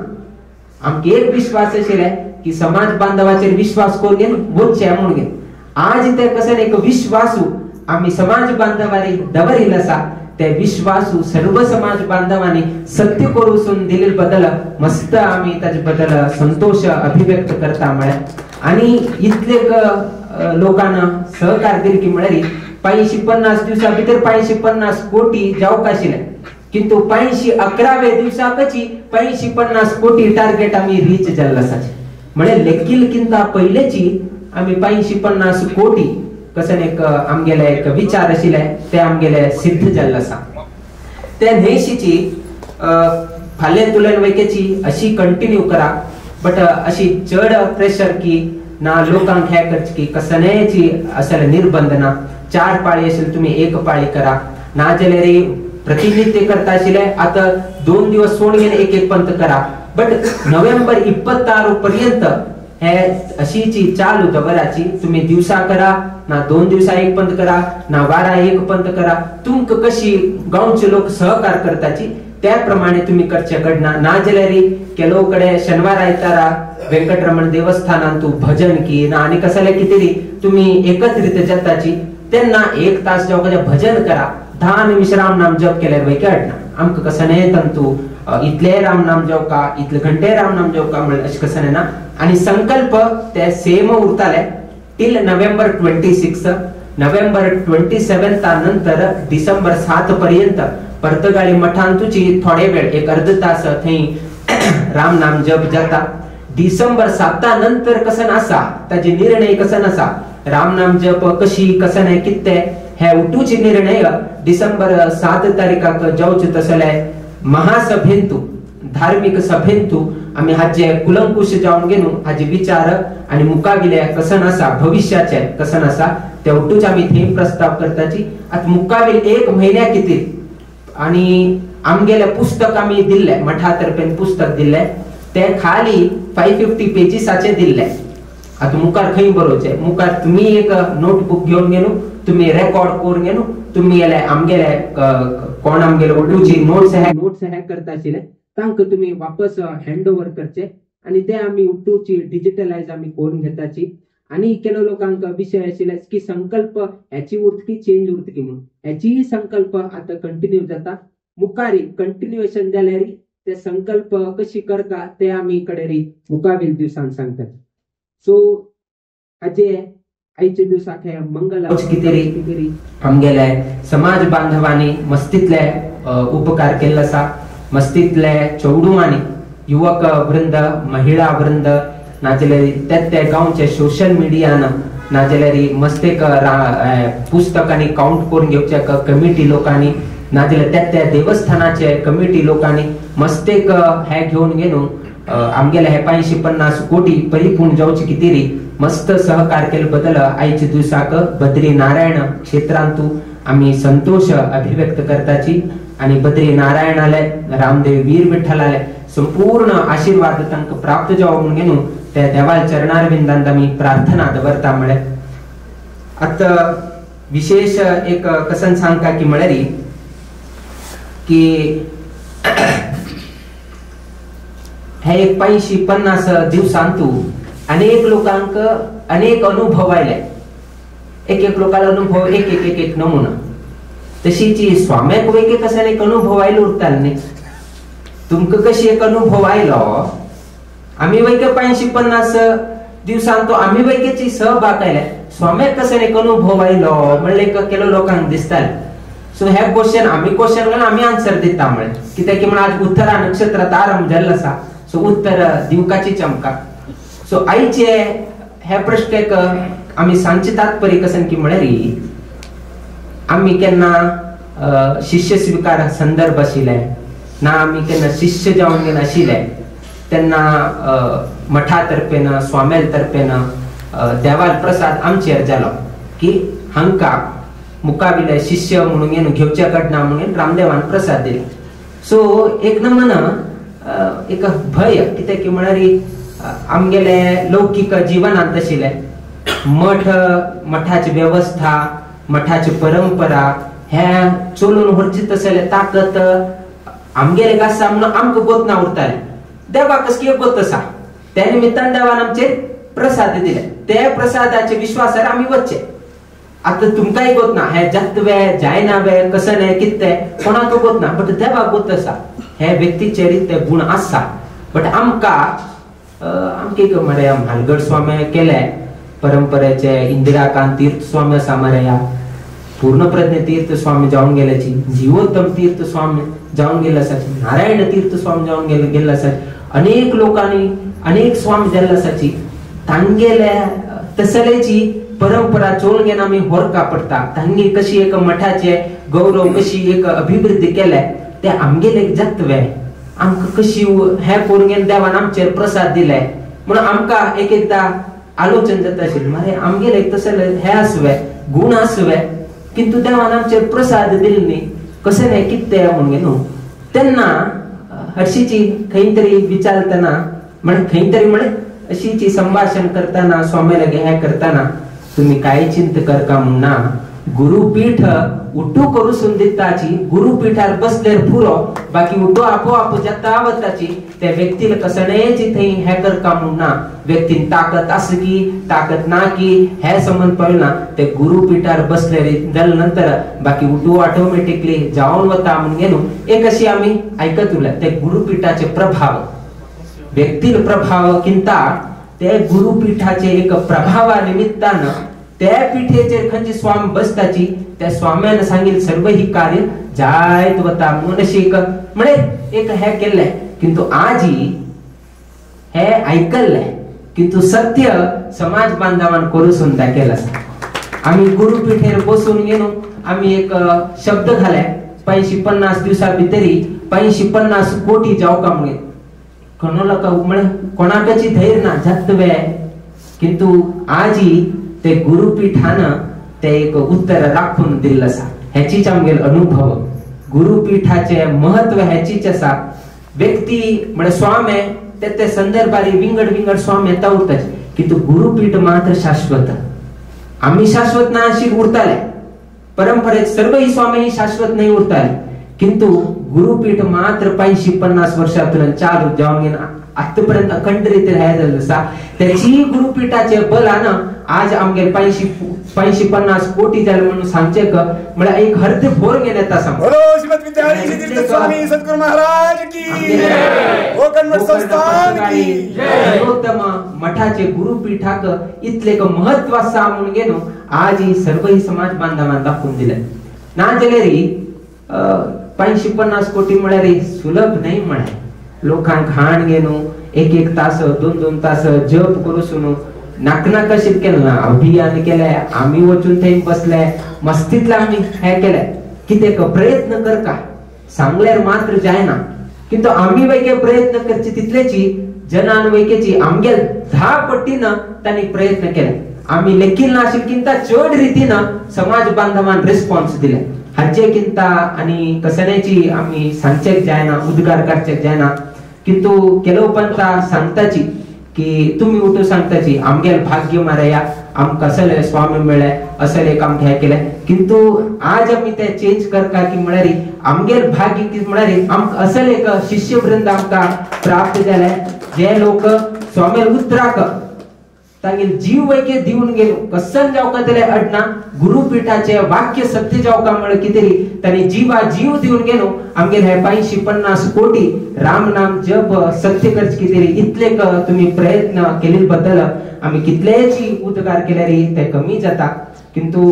आमकां एक विश्वास आशिल्ले की समाज बांधवाचेर विश्वास करून घेवन वचचें म्हणून घेवन आज ते कसं एक विश्वासू आमी समाज बांधवारी दवरिल्लो आसा. ते विश्वासू सर्व समाज बांधवांनी सत्य करून दिल्ले बदल मस्त आमी ताजे बदल संतोष अभिव्यक्त करता म्हळ्यार. आनी इतले लोकांना सहकार दिले की म्हळ्यार 550 दिवसा भितर 550 कोटी जावंक आशिल्लें, किंतु 511व्या दिवसाकची 550 कोटी टार्गेट आमी रीच जाल्लो आसा. म्हळ्यार लेखील किंता पयलेची आमी 550 कोटी कसं एक आमगेले एक विचार आशिल्ले ते आमगेले सिद्ध जाल्ले आसा. ते न्हयशीची फाल्यां तुलन वैकेची अशी कंटिन्यू करा, बट अशी चड प्रेशर की ना लोकांक हें करचें की कसनेची अशें निर्बंध ना. 4 पाळी आशिल्ले तुमी 1 पाळी करा, ना जाल्यार प्रतिनित्य करता आशिल्ले आतां 2 दिवस सोडून घेवन 1-1 पंत करा. बट नोव्हेंबर 26 पर्यंत हे अशीची चालू दवराची, तुम्ही दिवसा करा ना 2 दिवसा 1 पंत करा ना वारा 1 पंत करा, तुमकां कशी गांवचे लोक सहकार करताची त्या प्रमाणे तुम्ही करचे कडना. ना जाल्यार ಕೆಲವು कಡೆ शनिवार आयतारा वेंकटरमण देवस्थानांतू भजन की ना आनी कसले कितें तुम्ही एकत्रित जाताची तेन्ना 1 तास जावं भजन करा, 10 निमिष राम नाम जप केल्यार वैके अडना. आमकां कसं न्हय तंतू इतले राम नाम जेवका इतले घंटे राम नाम जेवका म्हणल्यार अशें कसं न्हय ना. आनी संकल्प ते सेम उरताले टील नोव्हेंबर 26, नोव्हेंबर 27 नंतर डिसेंबर 7 पर्यंत पर्तगाळी मठांतूची थोडे वेळ एक अर्ध तास थंय राम नाम जप जाता. डिसेंबर 7 नंतर कसं आसा ताजे निर्णय कसं आसा, राम नाम जप कशी कसं न्हय कितें हे उठूचे निर्णय डिसेंबर 7 तारीखाक जावचे तसले महासभेंतू धार्मिक सभेंतू आमी हाजे कुलंकुश जावन घेवन हाजे विचार आनी मुखाविले कसन आसा भविष्याचे कसन आसा ते उठूच आमी थंय प्रस्ताव करताची. आतां मुखाविल 1 म्हयन्या कितें आनी आमगेले पुस्तक आमी दिल्ले मठा तर्फेन पुस्तक दिल्ले ते खाली 550 पेजीसाचे दिल्ले. आतां मुखार खंय बरोवचें, मुखार तुमी एक नोटबूक घेवन घेवन तुमी रेकॉर्ड करून घेवन तुमी गेले आमगेले कोण आमगेले उठूची नोट्स हे करता आशिल्ले तांकां तुमी वापस हँड ओवर करचे आनी ते आमी उठूची डिजिटलायज आमी करून घेताची. आणि केलो लोकांक विषय आशिल्ले की संकल्प ह्याची उरतकी चेंज उरतकी म्हणून ह्याचीय संकल्प आतां कंटिन्यू जाता. मुखारी कंटिन्युएशन जाल्यार ते संकल्प कशी करता ते आमी कडेरी मुखावेल दिवसान सांगतात. सो आजे आयच्या दिवसाक हे मंगल कितें आमगेले समाज बांधवांनी मस्तीतले उपकार केल्लो आसा. मस्तीतले चेडवांनी युवक वृंद महिला वृंद नाजाल्यार त्या त्या गांवचे सोशल मिडियान नाजाल्यार मस्तेक पुस्तकांनी काउंट करून घेवचे कमिटी लोकांनी नाजाल्यार त्या त्या देवस्थानाचे कमिटी लोकांनी मस्तेक हे घेवन घेवन आमगेले हे 550 कोटी परिपूर्ण जावचे कितें मस्त सहकार केले बदल आयच्या दिवसाक बद्री नारायण क्षेत्रांतू आमी संतोष अभिव्यक्त करताची आणि बद्री नारायणाले रामदेव वीर विठ्ठलाले संपूर्ण आशीर्वाद तांकां प्राप्त जावं म्हणून घेवन त्या देवाल चरणारविंदांत आमी प्रार्थना दवरता. म्हळ्यार आतां विशेष एक कसन सांगता की म्हळ्यार की हे एक 550 दिवसांतू अनेक लोकांक अनेक अनुभव आयले. एक एक लोकांना अनुभव एक एक एक एक नमुना. तशीच स्वाम्याक एक एक कसा एक अनुभव आयलो उरताले न्ही. तुमकां कशी एक अनुभव आयलो आमी वैके 550 दिवसांत आमी वैकेची सहभाग आयले. स्वाम्याक कसा एक अनुभव आयलो म्हणलें एक केलो लोकांक दिसताले. सो हे क्वेश्चन आमी क्वेश्चन घालून आमी आन्सर दिता म्हळें कित्याक की म्हण आज उत्तरा नक्षत्रांत आरंभ जाल्लो आसा. सो उत्तर दिवकाची चमका. सो आयचे हे प्रश्न आमी सांगचे तात्पर्य कसन की म्हळ्यार आमी केन्ना शिष्य स्विकार संदर्भ आशिल्ले ना आमी केन्ना शिष्य जावन घेवन आशिल्ले तेन्ना मठा तर्फेन स्वाम्याल तर्फेन देवाल प्रसाद आमचेर जालो की हांकां मुखाविले शिष्य म्हणून घेवन घेवच्या कडना म्हणून रामदेवान प्रसाद दिलो. सो एक नमन एक भय कित्याक की म्हळ्यार आमगेले लौकीक जिवनांत आशिल्ले मठ मठाची व्यवस्था मठाची परंपरा हे चलून व्हरची तसले ताकत आमगेले आसा म्हणून आमकां गोत ना उरताले. देवाक कसली गोत आसा त्या निमित्तान देवान आमचेर प्रसाद दिले. त्या प्रसादाचे विश्वासार आमी वचचे. आतां तुमकांय गोत ना हे जातवे जायना वे कसं न्ही कितें कोणाक गोत ना बट देवाक गोत आसा हे व्यक्तीचेर ते गुण आसा. बट आमकां आमकां एक मरे म्हालगड स्वामी केले परंपरेचे इंदिराकांत तीर्थ स्वामी आसा मरे ह्या पूर्णप्रज्ञ तीर्थ स्वामी जावन गेल्याची जीवोत्तम तीर्थ स्वामी जावन गेल्ले आसाची नारायण तीर्थ स्वामी जावन गेल्ले आसाची अनेक लोकांनी अनेक स्वामी जाल्ले आसाची तांगेले तसलेची परंपरा चोवन घेवन आमी होरका पडटा. तांगे कशी एक मठाचे गौरव कशी एक अभिवृद्धी केले ते आमगेले जातवे आमकां कशी हे करून घेवन देवान आमचेर प्रसाद दिले म्हणून आमकां एक एकदां आलोचन जाता आशिल्लें मरे आमगेले तसले हे आसवे गुण आसवे किंतु देवान आमचेर प्रसाद दिले न्ही कशें न्ही कितें म्हणून न्हू. तेन्ना हरशीची खंय तरी विचारतना म्हळ्यार खंय तरी म्हळ्यार अशीची संभाषण करतना स्वामी लागीं हें करतना तुमी कांय चिंत करका म्हणना गुरुपीठ उठू करूसून दिताची गुरुपीठार बसल्यार पुरो बाकी उठो आपोआप जाता वताची त्या व्यक्तीला कसणेची थंय हें करका म्हणना. व्यक्तीन ताकत आसा की ताकत ना की हे संबंद पळयना ते गुरुपीठार बसले जाल्या नंतर बाकी उठू ऑटोमॅटिकली जावन वता म्हणून न्हू एक अशी आमी आयकत उरल्या. ते गुरुपीठाचे प्रभाव व्यक्तील प्रभाव किंता ते गुरुपीठाचे एक प्रभावा निमित्तान त्या पीठेचेर खंयचे स्वामी बसताची त्या स्वाम्यान सांगील सर्व ही कार्य जायत वता म्हणून अशी एक म्हळे एक हे केल्लें. किंतु आजी हे आयकल्लें किंतु सत्य समाज बांधवान करू सुद्दां केलां. आमी गुरुपीठेर बसून घेवन आमी एक शब्द घाले 550 दिवसां भितरी 550 कोटी जावका म्हणून कोणाक म्हळ्यार कोणाकची धैर्य ना जातवे. किंतु आजी ते गुरुपीठान ते एक उत्तर राखून दिल्लें आसा. हेचीच आमगेलो अनुभव गुरुपीठाचे महत्व हेचीच आसा. व्यक्ती म्हळ्यार स्वामी ते ते संदर्भारी विंगड विंगड स्वामी येता उरताचे किंतु गुरुपीठ मात्र शाश्वत. आमी शाश्वत ना अशी उरताले परंपरेत सर्व ही स्वामी शाश्वत नाही उरताले किंतु गुरुपीठ मात्र 550 वर्षांतून चालू जावन घेवन आतापर्यंत अखंड रीतीन हे जाल्लें आसा. त्याची गुरुपीठाचे बलान आज आमगेर 550 कोटी जाले म्हणून सांगचे म्हळ्यार एक अर्ध भोर घेवन येता सांग. स्वामी सद्गुरु महाराज की सर्वोत्तम मठाचे गुरुपीठाक इतले महत्व आसा म्हणून घेवन आज ही सर्व ही समाज बांधवान दाखोवन दिले. ना जाल्यार 550 कोटी म्हळ्यार सुलभ न्हय म्हळ्यार लोकांक हाण घेवन एक एक तास दोन दोन तास जप करूं नाकनाका केलं ना अभियान केलें आमी वचून थंय बसले मस्तीतले आमी हें केलें कितें प्रयत्न करका सांगल्यार मात्र जायना किंतु आमी वैके प्रयत्न करचे तितलेची जनान वैकेची आमगे 10 पट्टीन तांणी प्रयत्न केले आमी लेखील नाशिल्ले किंता चड रितीन समाज बांधवान रिस्पॉन्स दिले हाचे किंता आनी कसण्याची आमी सांगचेक जायना उद्गार काडचेक जायना किंतु केलो पंता सांगताची की तुम्ही उठू सांगताची आमगेल भाग्य मारया आमकां असले स्वामी मेळ्ळे असले एक आमकां हें केलें किंतु आज आमी ते चेंज करता की म्हळ्यार आमगेल भाग्य की म्हळ्यार आमकां असले एक शिष्यवृंद आमकां प्राप्त जालें जे लोक स्वामी उतराक तांगेल जीव वैके दिवन गेलो कसन जावका जाल्यार अडना गुरुपीठाचे वाक्य सत्य जावका म्हळ्यार कितें तांणी जीवा जीव दिवन गेलो आमगेल हे 550 कोटी राम नाम जप सत्य करचे कितें इतले तुमी प्रयत्न केले बद्दल आमी कितलेची उद्गार केल्यार ते कमी जाता किंतु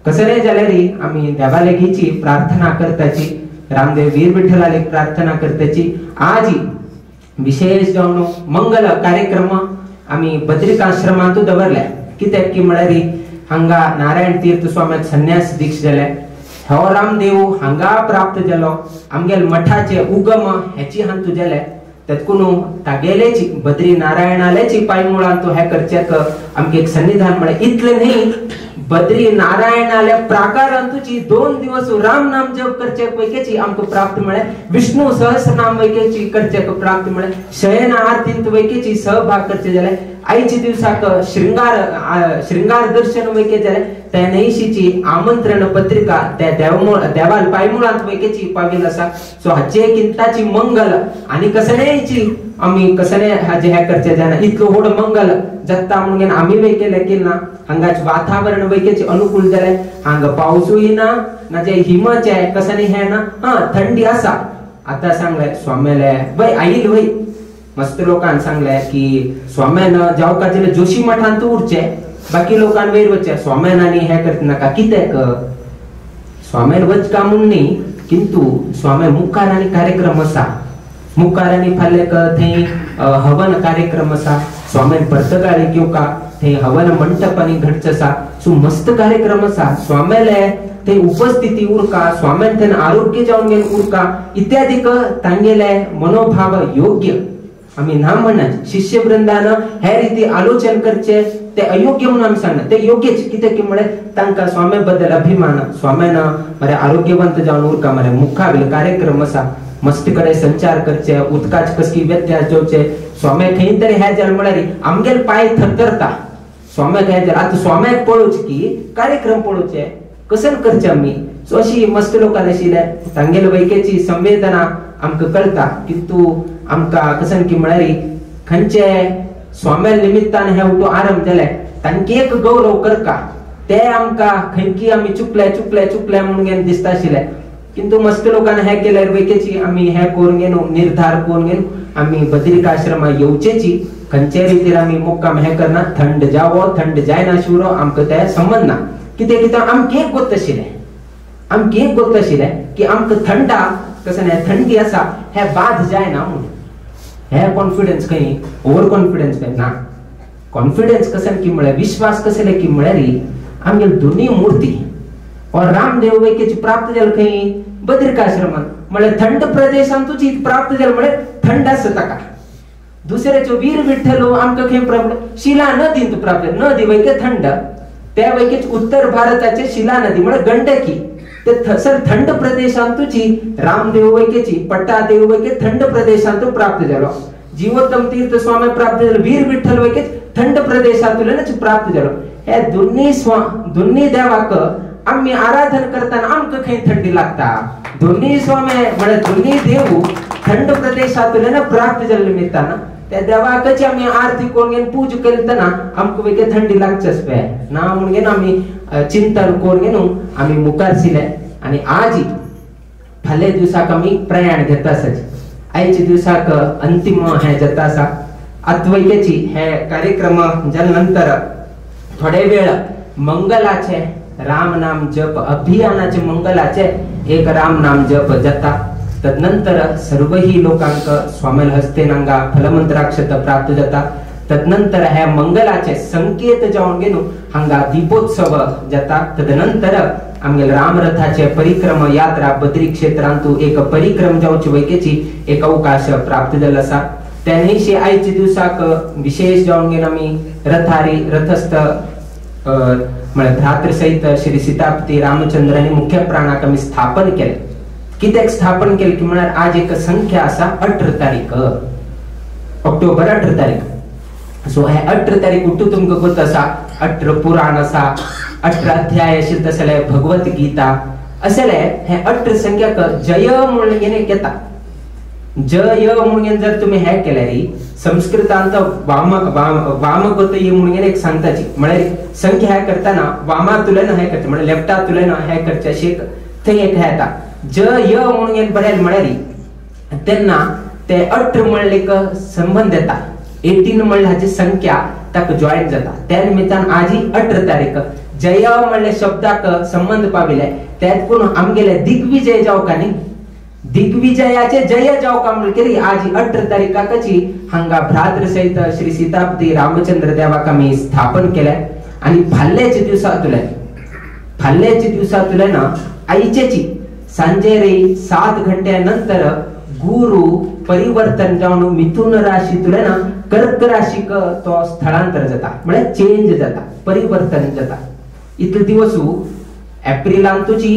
कसलें जाल्यार आमी देवा लागींची प्रार्थना करताची रामदेव वीर विठ्ठला लागीं प्रार्थना करताची. आज विशेष जावन मंगल कार्यक्रम आमी बद्रिकाश्रमांतू दवरले कित्याक की म्हळ्यार हांगा नारायण तीर्थ स्वाम्याक संन्यास दीक्षा जाले हो रामदेव हांगा प्राप्त जालो आमगेल मठाचे उगम हेची हांतू जाले तेतकून तागेलेची बद्री नारायणालेची पायमुळांतू हे करचेक आमगे एक सन्निधान म्हळ्यार इतले न्ही बद्री नारायणाले प्राकारांतूची 2 दिवस राम नाम जप करचेक वैकेची आमकां प्राप्त म्हळ्यार विष्णु सहस्रनाम वैकेची करचेक प्राप्त म्हळ्यार शयन आरतींत वैकेची सहभाग करचे जाल्यार आयचे दिवसाक श्रृंगार श्रृंगार दर्शन वैके जाल्यार त्या न्हयशीची आमंत्रण पत्रिका त्या देवाल पायमुळांत वैकेची पाविल आसा. सो हाचे किंताची मंगल आनी कसलेची आमी कसले हाजे हे करचे जायना इतलो व्हड मंगल जाता म्हणून आमी वैके लेकील ना हांगाच वातावरण वैकेचे अनुकूल जालें हांगा पावसूय ना ना जे हिमाचे कसले हे ना हा थंडी आसा. आतां सांगलें स्वाम्याले वय आईल वय मस्त लोकांक सांगलें की स्वाम्यान जावका जाल्यार जोशी मठांत उरचें बाकी लोकांक वयर वचचें स्वाम्यान आनी हें करता नाका कित्याक स्वाम्यान वचका म्हूण न्ही किंतु स्वाम्या मुखार आनी कार्यक्रम आसा मुखार आनी फाल्यां थंय हवन कार्यक्रम आसा स्वाम्यान पर्तगाळी घेवका थंय हवन मंटप आनी घडचो आसा सो मस्त कार्यक्रम आसा स्वाम्याले थंय उपस्थिती उरका स्वाम्यान थंय आरोग्य जावन घेवन उरका इत्यादी तांगेले मनोभाव योग्य आमी ना म्हणना शिष्यवृंदान हे रिती आलोचन करचे ते अयोग्य म्हणून आमी सांगना ते योग्यच कित्याक की म्हळ्यार तांकां स्वाम्या बद्दल अभिमान स्वाम्यान मरे आरोग्यवंत जावन उरका मरे मुखावेलो कार्यक्रम आसा मस्त कडेन संचार करचे उदकाचे कसली व्यत्यास जावचे स्वाम्या खंय तरी हे जालें म्हळ्यार आमगेल पांय थरथरता स्वाम्याक हे जालें आतां स्वाम्याक पळोवचें की कार्यक्रम पळोवचे कसन करचे आमी सो अशी मस्त लोकां आशिल्ले तांगेले वैकेची संवेदना आमकां कळटा किंतु आमकां कसन की म्हळ्यार खंयचे स्वाम्या निमित्तान हे उठो आरंभ जाले तांकी एक गौरव करका ते आमकां खंयकी आमी चुकले चुकले चुकले म्हणून घेवन दिसता आशिल्ले किंतु मस्त लोकांनी हे केल्यार वैकेची आमी हे करून घेवन निर्धार करून घेवन आमी बद्रिकाश्रमा येवचेची खंयचे रितीर आमी मुक्काम हे करना थंड जावो थंड जायना शिवरो आमकां ते संबंद ना कित्याक कित्याक आमकां एक गोत आशिल्लें आमकां एक गोत आशिल्लें की आमकां थंडा कसं न्ही थंडी आसा हे बाद जायना म्हणून हे कॉन्फिडन्स खंय ओवर कॉन्फिडन्स खंय ना कॉन्फिडन्स कसन की म्हळ्यार विश्वास कसले की म्हळ्यार आमगेल दोनूय मूर्ती और रामदेव वैकेची प्राप्त जाल खंय बद्रिकाश्रमान म्हळ्यार थंड प्रदेशांत तुजी प्राप्त जाल म्हळ्यार थंड आसा ताका दुसऱ्याचो वीर विठ्ठलो आमकां खंय प्राप्त शिला नदींत प्राप्त नदी वैके थंड त्या वैकेच उत्तर भारताचे शिला नदी म्हळ्यार गंडकी ते थंयसर थंड प्रदेशांत तुजी रामदेव वैकेची पट्टादेव वैके थंड प्रदेशांत प्राप्त जालो जीवोत्तम तीर्थ स्वामी प्राप्त जालो वीर विठ्ठल वैकेच थंड प्रदेशांतल्यानच प्राप्त जालो हे दोन्ही देवाक आमी आराधन करताना आमकां खंय थंडी लागता दोन्ही स्वामी म्हळ्यार दोन्ही देव थंड प्रदेशांतल्यान प्राप्त जाल्ले निमित्तान त्या देवाकच आमी आरती करून पूजा करतना आमकां वेगळे थंडी लागचेच पळय ना म्हणून आमी चिंतन करून आमी मुखार सिले आनी आज फाल्यां दिवसाक आमी प्रयाण घेता आसाच. आयच्या दिवसाक अंतिम हे जाता आसा. आत्वैक्याची हे कार्यक्रम जाल्या नंतर थोडे वेळ मंगलाचे राम नाम जप अभियानाचे मंगलाचे एक राम नाम जप जाता. तदनंतर सर्वही लोकांक स्वामील हस्ते नांगा फलमंत्राक्षत प्राप्त जाता. तदनंतर हे मंगलाचे संकेत जावन घेवन हांगा दीपोत्सव जाता. तदनंतर आमगे रामरथाचे परिक्रमा यात्रा बद्री क्षेत्रांतू एक परिक्रम जावची वैकेची एक अवकाश प्राप्त जाल्लो आसा. त्या न्हयशी आयच्या दिवसाक विशेष जावन घेवन आमी रथारी रथस्थ म्हळ्यार भ्रातृ सहित श्री सीतापती रामचंद्र आनी मुख्य प्राणाक आमी स्थापन केले. कित्याक स्थापन केले की म्हळ्यार आज एक संख्या आसा 18 तारीख, ऑक्टोबर 18 तारीख. सो हे 18 तारीख उठू तुमकां गोत आसा, 18 पुराण आसा, 18 अध्याय आशिल्ले तसले भगवत गीता असले हे 18 संख्याक जय म्हणून येता. जय म्हणून जर तुम्ही हे केल्यार संस्कृतांत वाम वामगत म्हणून एक सांगताची, म्हळ्यार संख्या हे करताना वामातुलन हे करता, म्हळ्यार लेफ्टातुलन हे करचे अशी एक थंय एक हे येता. जय म्हणून बरेल म्हळ्यार तेन्ना ते 18 म्हणले एक संबंध येता. 18 म्हणल्यार हाची संख्या ताका जॉईन जाता. त्या निमित्तान आजी 18 तारीख जय म्हणले शब्दाक संबंध पाविले. त्यात कोण आमगेले दिग्विजय जावका न्ही, दिग्विजयाचे जय जावका म्हणटकीर आज 18 तारीखाची हांगा भ्रातृ सहित श्री सीतापती रामचंद्र देवाक आमी स्थापन केले. आनी फाल्याच्या दिवसांतुले ना आयचेची सांजेरे 7 घंट्या नंतर गुरु परिवर्तन जावन मिथुन राशीतुले ना कर्क राशीक तो स्थलांतर जाता, म्हळ्यार चेंज जाता, परिवर्तन जाता. इतले दिवस एप्रिलांतूची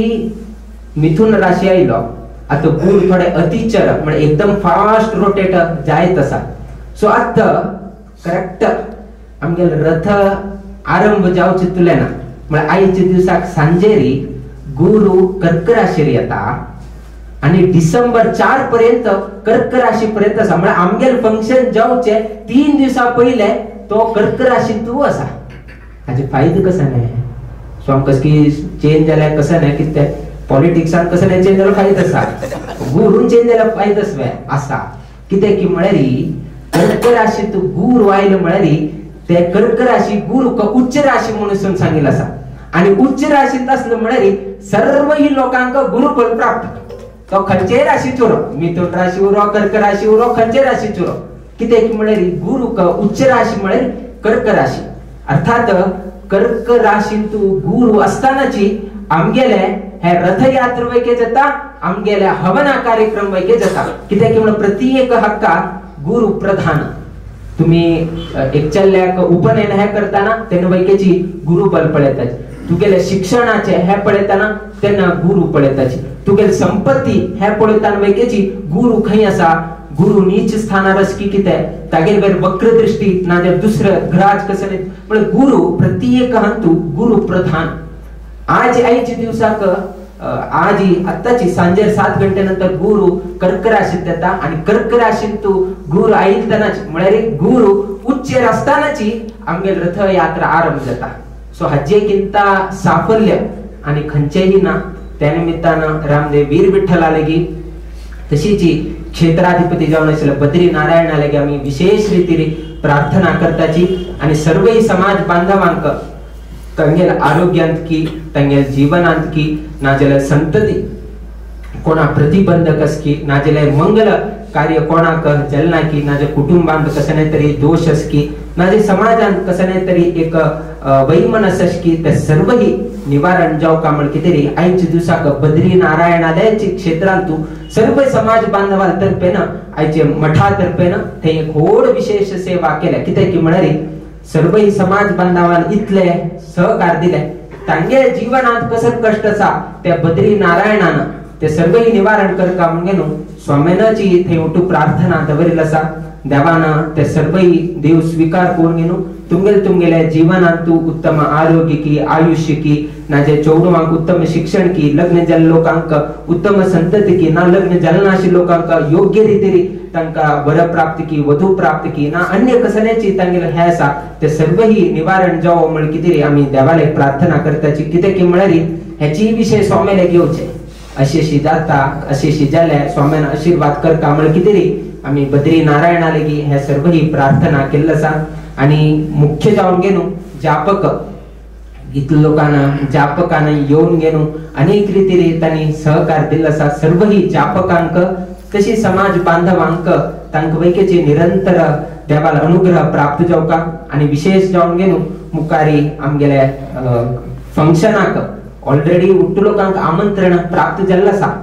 मिथुन राशी आयलो. आतां गुरु थोडे अतिचर म्हणजे एकदम फास्ट रोटेट जायत आसा. सो आतां करेक्ट आमगेले रथ आरंभ जावचे तुले ना म्हळ्यार आयच्या दिवसाक सांजेरी गुरु कर्क राशीर येता आनी डिसेंबर 4 पर्यंत कर्क राशी पर्यंत आसा. म्हळ्यार आमगेले फंक्शन जावचे 3 दिवसां पयले तो कर्क राशींतू आसा. हाजे फायदो कसो न्हय, सो आमकां की चेंज जाल्यार कसो न्हय, कितें पॉलिटिक्सान कसो न्हय चेंज जाल्यार फायदो आसा, गुरून चेंज जाल्यार फायदो आसा. कितें की म्हळ्यार कर्क राशींत गुरू आयलो म्हळ्यार ते कर्क राशी गुरू उच्च राशी म्हणून सांगिल्लें आसा. आनी उच्च राशींत आसलो म्हळ्यार सर्वही लोकांक गुरुफल प्राप्त. तो खंयचेय राशीचो उरो, मिथुन राशी उरो, कर्क राशी उरो, खंयचेय राशीचो उरो. कितें की म्हळ्यार गुरु उच्च राशी म्हळ्यार कर्क राशी. अर्थात कर्क राशींत गुरु असतानाची आमगेले हे रथयात्रा वैके जाता, आमगेले हवना कार्यक्रम वैके जाता. कित्याक की म्हणून प्रत्येक हक्का गुरु प्रधान. तुम्ही एक चल्याक उपनयन हे करताना तेन्ना वैकेची गुरु बल पळयताची, तुगेले शिक्षणाचे हे पळयताना तेन्ना गुरु पळयताची, तुगेले संपत्ती हे पळयताना वैकेची गुरु खंय आसा, गुरु नीच स्थानार आसा की कितें, तागेले वयर वक्रदृष्टी नाजाल्यार दुसरे ग्रहाच कशें म्हळ्यार गुरु प्रत्येक हातूंत गुरु प्रधान. आज आयच्या दिवसाक आज आत्ताची सांजेर 7 घंटे नंतर गुरु कर्क राशीत येता आनी कर्क राशींत गुरु आयिल्तनाच म्हळ्यार गुरु उच्चेर आसतनाची आमगेली रथयात्रा आरंभ जाता. सो हाजे किंता साफल्य आनी खंयचेंय ना. त्या निमित्तान रामदेव वीर विठ्ठला लेगीत तशीच क्षेत्राधिपती जावन आशिल्ले बद्री नारायणा लेगीत आमी विशेष रितीन प्रार्थना करताची आनी सर्वय समाज बांधवांक तांगेल आरोग्यांत की, तांगेल जीवनांत की, नाजाल्यार संतती कोणा प्रतिबंधक आसकी, नाजाल्यार मंगल कार्य कोणाक जालें की, नाजाल्यार कुटुंबांत कसले तरी दोश आसकी, नाजाल्यार समाजांत कसले तरी एक वैमनस आसकी, ते सर्वही निवारण जावका म्हण कितें तरी आयच्या दिवसाक बद्री नारायणालयाचे क्षेत्रांतू सर्व समाज बांधवां तर्फेन आयचे मठा तर्फेन थंय एक व्हड विशेष सेवा केल्या. कित्याक की म्हळ्यार सर्वही समाज बांधवान इतले सहकार दिले, तांगे जीवनात कसं कष्ट आसा त्या बद्री नारायणान ते सर्वही निवारण करका म्हणून स्वाम्यानाची थंय उठू प्रार्थना दवरिल्ली आसा. देवान ते सर्वही देव स्वीकार करून घेऊन तुमगेले तुमगेले जीवनांतु उत्तम आरोग्य की आयुष्य की ना जे चेडवांक उत्तम शिक्षण की लग्न जाल्ल्या लोकांक उत्तम संतती की ना लग्न जालें नाशिल्ल्या लोकांक योग्य रितीन तांकां वर प्राप्त की वधू प्राप्त की ना अन्य कसल्याची तांगेले हे आसा ते सर्वही निवारण जावो म्हण कितें आमी देवाले प्रार्थना करताची. कितें की म्हळ्यार हेची विशय स्वाम्याले घेवचे अशी अशी जाता अशी अशी जाल्या स्वाम्यान आशीर्वाद करता म्हण कितें आमी बद्री नारायणा लेगी हे सर्वही प्रार्थना केल्लो आसा. आणि मुख्य जावन घेनु जापक इतले लोकांना जापकांना येवन घेनु अनेक रितीन तांणी सहकार दिल्लो आसा. सर्वही जापकांक तशी समाज बांधवांक तांकां वैकेची निरंतर देवाल अनुग्रह प्राप्त जावका. आणि विशेष जावन घेनु मुखारी आमगेले फंक्शनाक ऑलरेडी उट्टू लोकांक आमंत्रण प्राप्त जाल्लें आसा,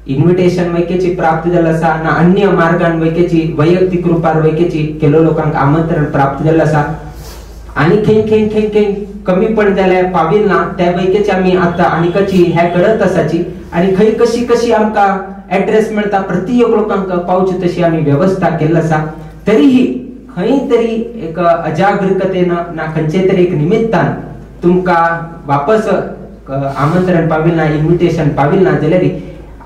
इन्विटेशन वैकेची प्राप्त जाल्लें आसा ना अन्य मार्गान वैकेची वैयक्तिक रुपार वैकेची केलो लोकांक आमंत्रण प्राप्त जाल्लें आसा. आणि खंय खंय खंय खंय कमी पण जाल्यार पाविल ना त्या वैकेची आमी आतां आनीकची हे करत आसाची. आनी खंय कशी कशी आमकां एड्रेस मेळटा प्रति एक लोकांक पावची तशी आमी वेवस्था केल्ली आसा. तरीही खंय तरी एक अजागृकतेन ना खंयचे तरी एक निमित्तान तुमकां वापस आमंत्रण पाविल ना इन्विटेशन पाविल ना जाल्यार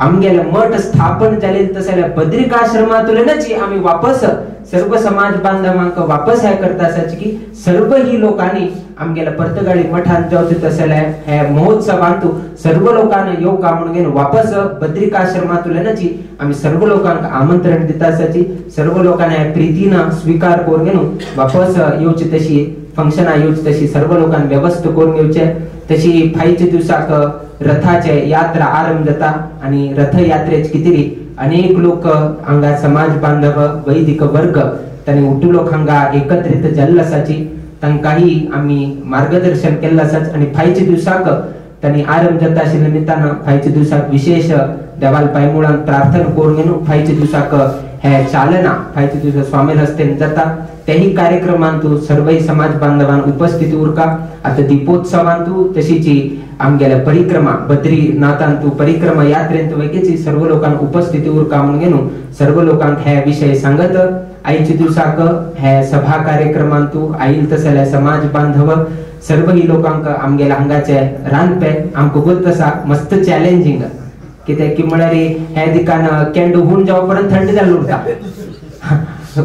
आमगेले मठ स्थापन जाले तशें जाल्यार बद्रिकाश्रमांतल्यानच आमी वापस सर्व समाज बांधवांक वापस हे करता आसाची की सर्व ही लोकांनी आमगेले पर्तगाळी मठांत जावचे तशें जाल्यार हे महोत्सवांतू सर्व लोकांना येवका म्हणून घेवन वापस बद्रिकाश्रमांतल्यानच आमी सर्व लोकांक आमंत्रण दिता आसाची. सर्व लोकांनी हे प्रितीन स्वीकार करून घेवन वापस येवची तशी फंक्शनां येवची तशी सर्व लोकांनी वेवस्था करून घेवचे. तशी फायच्या दिवसाक रथाचे यात्रा आरंभ जाता आणि रथयात्रेच कितें अनेक लोक हांगा समाज बांधव वैदिक वर्ग तांणी उटू लोक हांगा एकत्रित जाल्ले आसाची तांकांय आमी मार्गदर्शन केल्लें आसा. आनी फायच्या दिवसाक तांणी आरंभ जाता आशिल्ल्या निमित्तान फायच्या दिवसाक विशेष देवाल पांयमुळांक प्रार्थना करून घेवन फायच्या दिवसाक हे चालना फायच्या दिवसा स्वामी हस्तेन जाता. तेही कार्यक्रमांतू सर्वही समाज बांधवान उपस्थित उरका. आता दीपोत्सवांतू तशीची आमगेले परिक्रमा बद्रीनाथांतू परिक्रमा यात्रेंतू वैकेची सर्व लोकांक उपस्थिती उरका म्हणून घेवन सर्व लोकांक हे विशय सांगत आयच्या दिवसाक हे सभा कार्यक्रमांतू आयल तशें जाल्यार समाज बांधव सर्वही लोकांक आमगेले हांगाचे रांदपे आमकां गोत आसा मस्त चॅलेंजींग कित्याक की म्हळ्यार हे दिकान केंडो हून जावं पर्यंत थंड जाल्लो उरता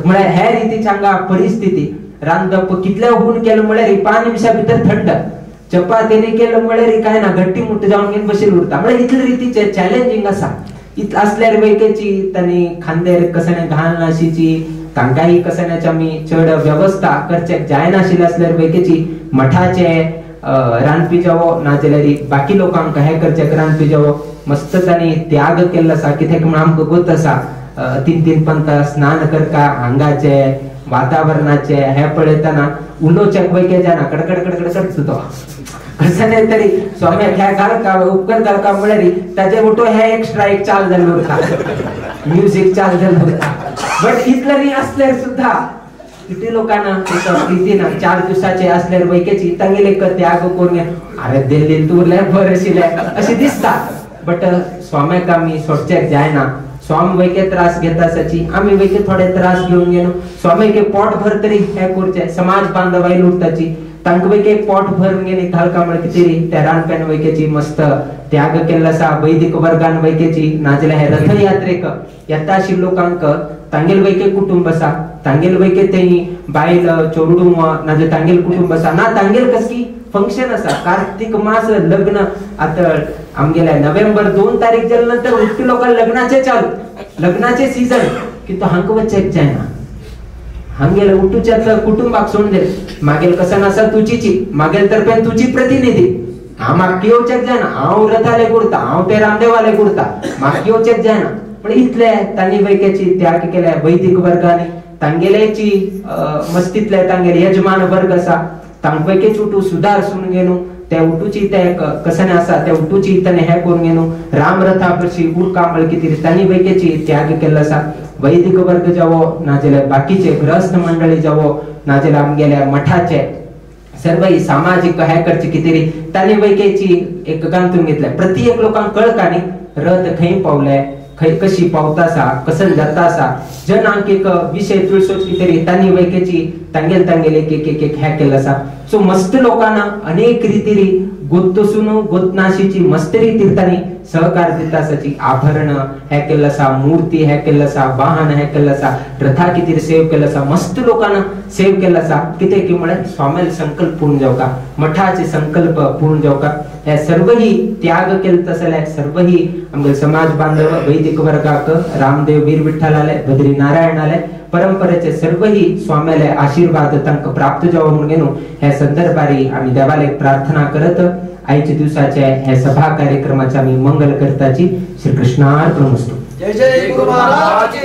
म्हळ्यार हे रितीची हांगा परिस्थिती रांदप कितले हून केलं म्हळ्यार 5 निमिषा भितर थंड चपातीने केलं म्हळ्यार काय ना घट्टी मुट्ट जावन घेवन बशील उरता म्हळ्यार इतले रितीचे चॅलेंजींग आसा. इतलें आसल्यार वैकेची तांणी खांद्यार कसणे घाल नाशिची तांकांय कसण्याची आमी चड वेवस्था करचेक जायनाशिल्लें आसल्यार वैकेची मठाचे रांदपी जावो नाजाल्यार बाकी लोकांक हे करचेक रांदपी जावो मस्त तांणी त्याग केल्लो आसा. कित्याक म्हण आमकां गोत आसा 3-3 पंता स्नान करका हांगाचे वातावरणाचे हे पळयतना उलोवच्याक वैके जायना कडकड कडकड करता तो कसं तरी स्वाम्याक हे घालका उपकर घालका म्हळ्यार ताजे मोठो हे एक्स्ट्रा एक चाल जाल्लो उरता म्युजीक चाल जाल्लो उरता. बट इतलें न्ही आसल्यार सुद्दां कितले लोकांना एका प्रितीन 4 दिवसाचे आसल्यार वैकेची तांगेले एक त्याग करून अरे दिल्लीन तूं उरल्यार बरें आशिल्लें अशें दिसता. बट स्वाम्याक आमी सोडच्याक जायना. स्वामी वैके त्रास घेता आसाची आमी वैके थोडे त्रास घेवन घेवन स्वामी पोट भर तरी हे करचे समाज बांधव आयल उरताची तांकां वैके पोट भरून घेवन घालका म्हळ्यार कितें त्या रांदप्यान वैकेची मस्त त्याग केल्लो आसा. वैदिक वर्गान वैकेची नाजाल्यार हे रथयात्रेक येता आशिल्ल्या लोकांक तांगेल वैके कुटुंब आसा तांगेल वैके तेणी बायल चेडूं नाजाल्यार तांगेल कुटुंब आसा ना तांगेल कसली फंक्शन आसा. कार्तिक मास लग्न आतां आमगेले नोव्हेंबर 2 तारीख जाले नंतर उट्टू लोकांक लग्नाचे चालू लग्नाचे सीजन की तो हांकां वचेक जायना हांगेले उट्टूच्या कुटुंबाक सोडून दे मागेल कसं आसा तुजीची मागेल तर्फेन तुजी प्रतिनिधी हांव म्हाका येवचेक जायना हांव रथाले उरता हांव ते रामदेवाले उरता म्हाका येवचेक जायना. पण इतले तांणी वैकेची त्याग केल्या वैदिक वर्गाने तांगेल्याची मस्तीतले तांगेले यजमान वर्ग आसा तांकां वैकेची उठू सुदार सून घेवन त्या उटूची ते कसने आसा त्या उटूची ताणें हें करून घेवन रामरथा कशी उरका म्हळ्यार कितें तांणी वैकेची त्याग केल्लो आसा. वैदिक वर्ग जावो नाजाल्यार बाकीचे गृहस्थ मंडळी जावो नाजाल्यार आमगेल्या मठाचे सर्वही सामाजिक हे करचे कितें तांणी वैकेची एक गांथून घेतले. प्रति एक लोकांक कळका न्ही रथ खंय पावले खंय कशी पावता आसा कसन जाता आसा जनांक एक विशय तुळसोच कितें तांणी वैकेची तांगेल तांगेल एक एक एक एक ह्या केल्लो आसा. सो मस्त लोकांना अनेक रितीरी गोत्तसून गोतनाशीची मस्त रितीर तांणी सहकार दिता आसाची आभरण हे केल्लो आसा, मूर्ती हे केल्लो आसा, वाहन हे केल्लो आसा, रथा कितें सेव केल्लो आसा, मस्त लोकांना सेव केल्लो आसा. कितें की म्हळ्यार स्वामील संकल्प पूर्ण जावका, मठाचे संकल्प पूर्ण जावका. हे सर्वही त्याग केले तसले सर्वही आमगे समाज बांधव वैदिक वर्गाक रामदेव वीर विठ्ठलाले बद्री नारायणाले परंपरेचे सर्वही स्वाम्याले आशीर्वाद तांकां प्राप्त जावं म्हणून न्हू ह्या संदर्भारी आमी देवाले प्रार्थना करत आयच्या दिवसाचे हे सभा कार्यक्रमाचे आमी मंगल करताची. श्री कृष्णार्पणमस्तु. जय जय गुरु महाराज.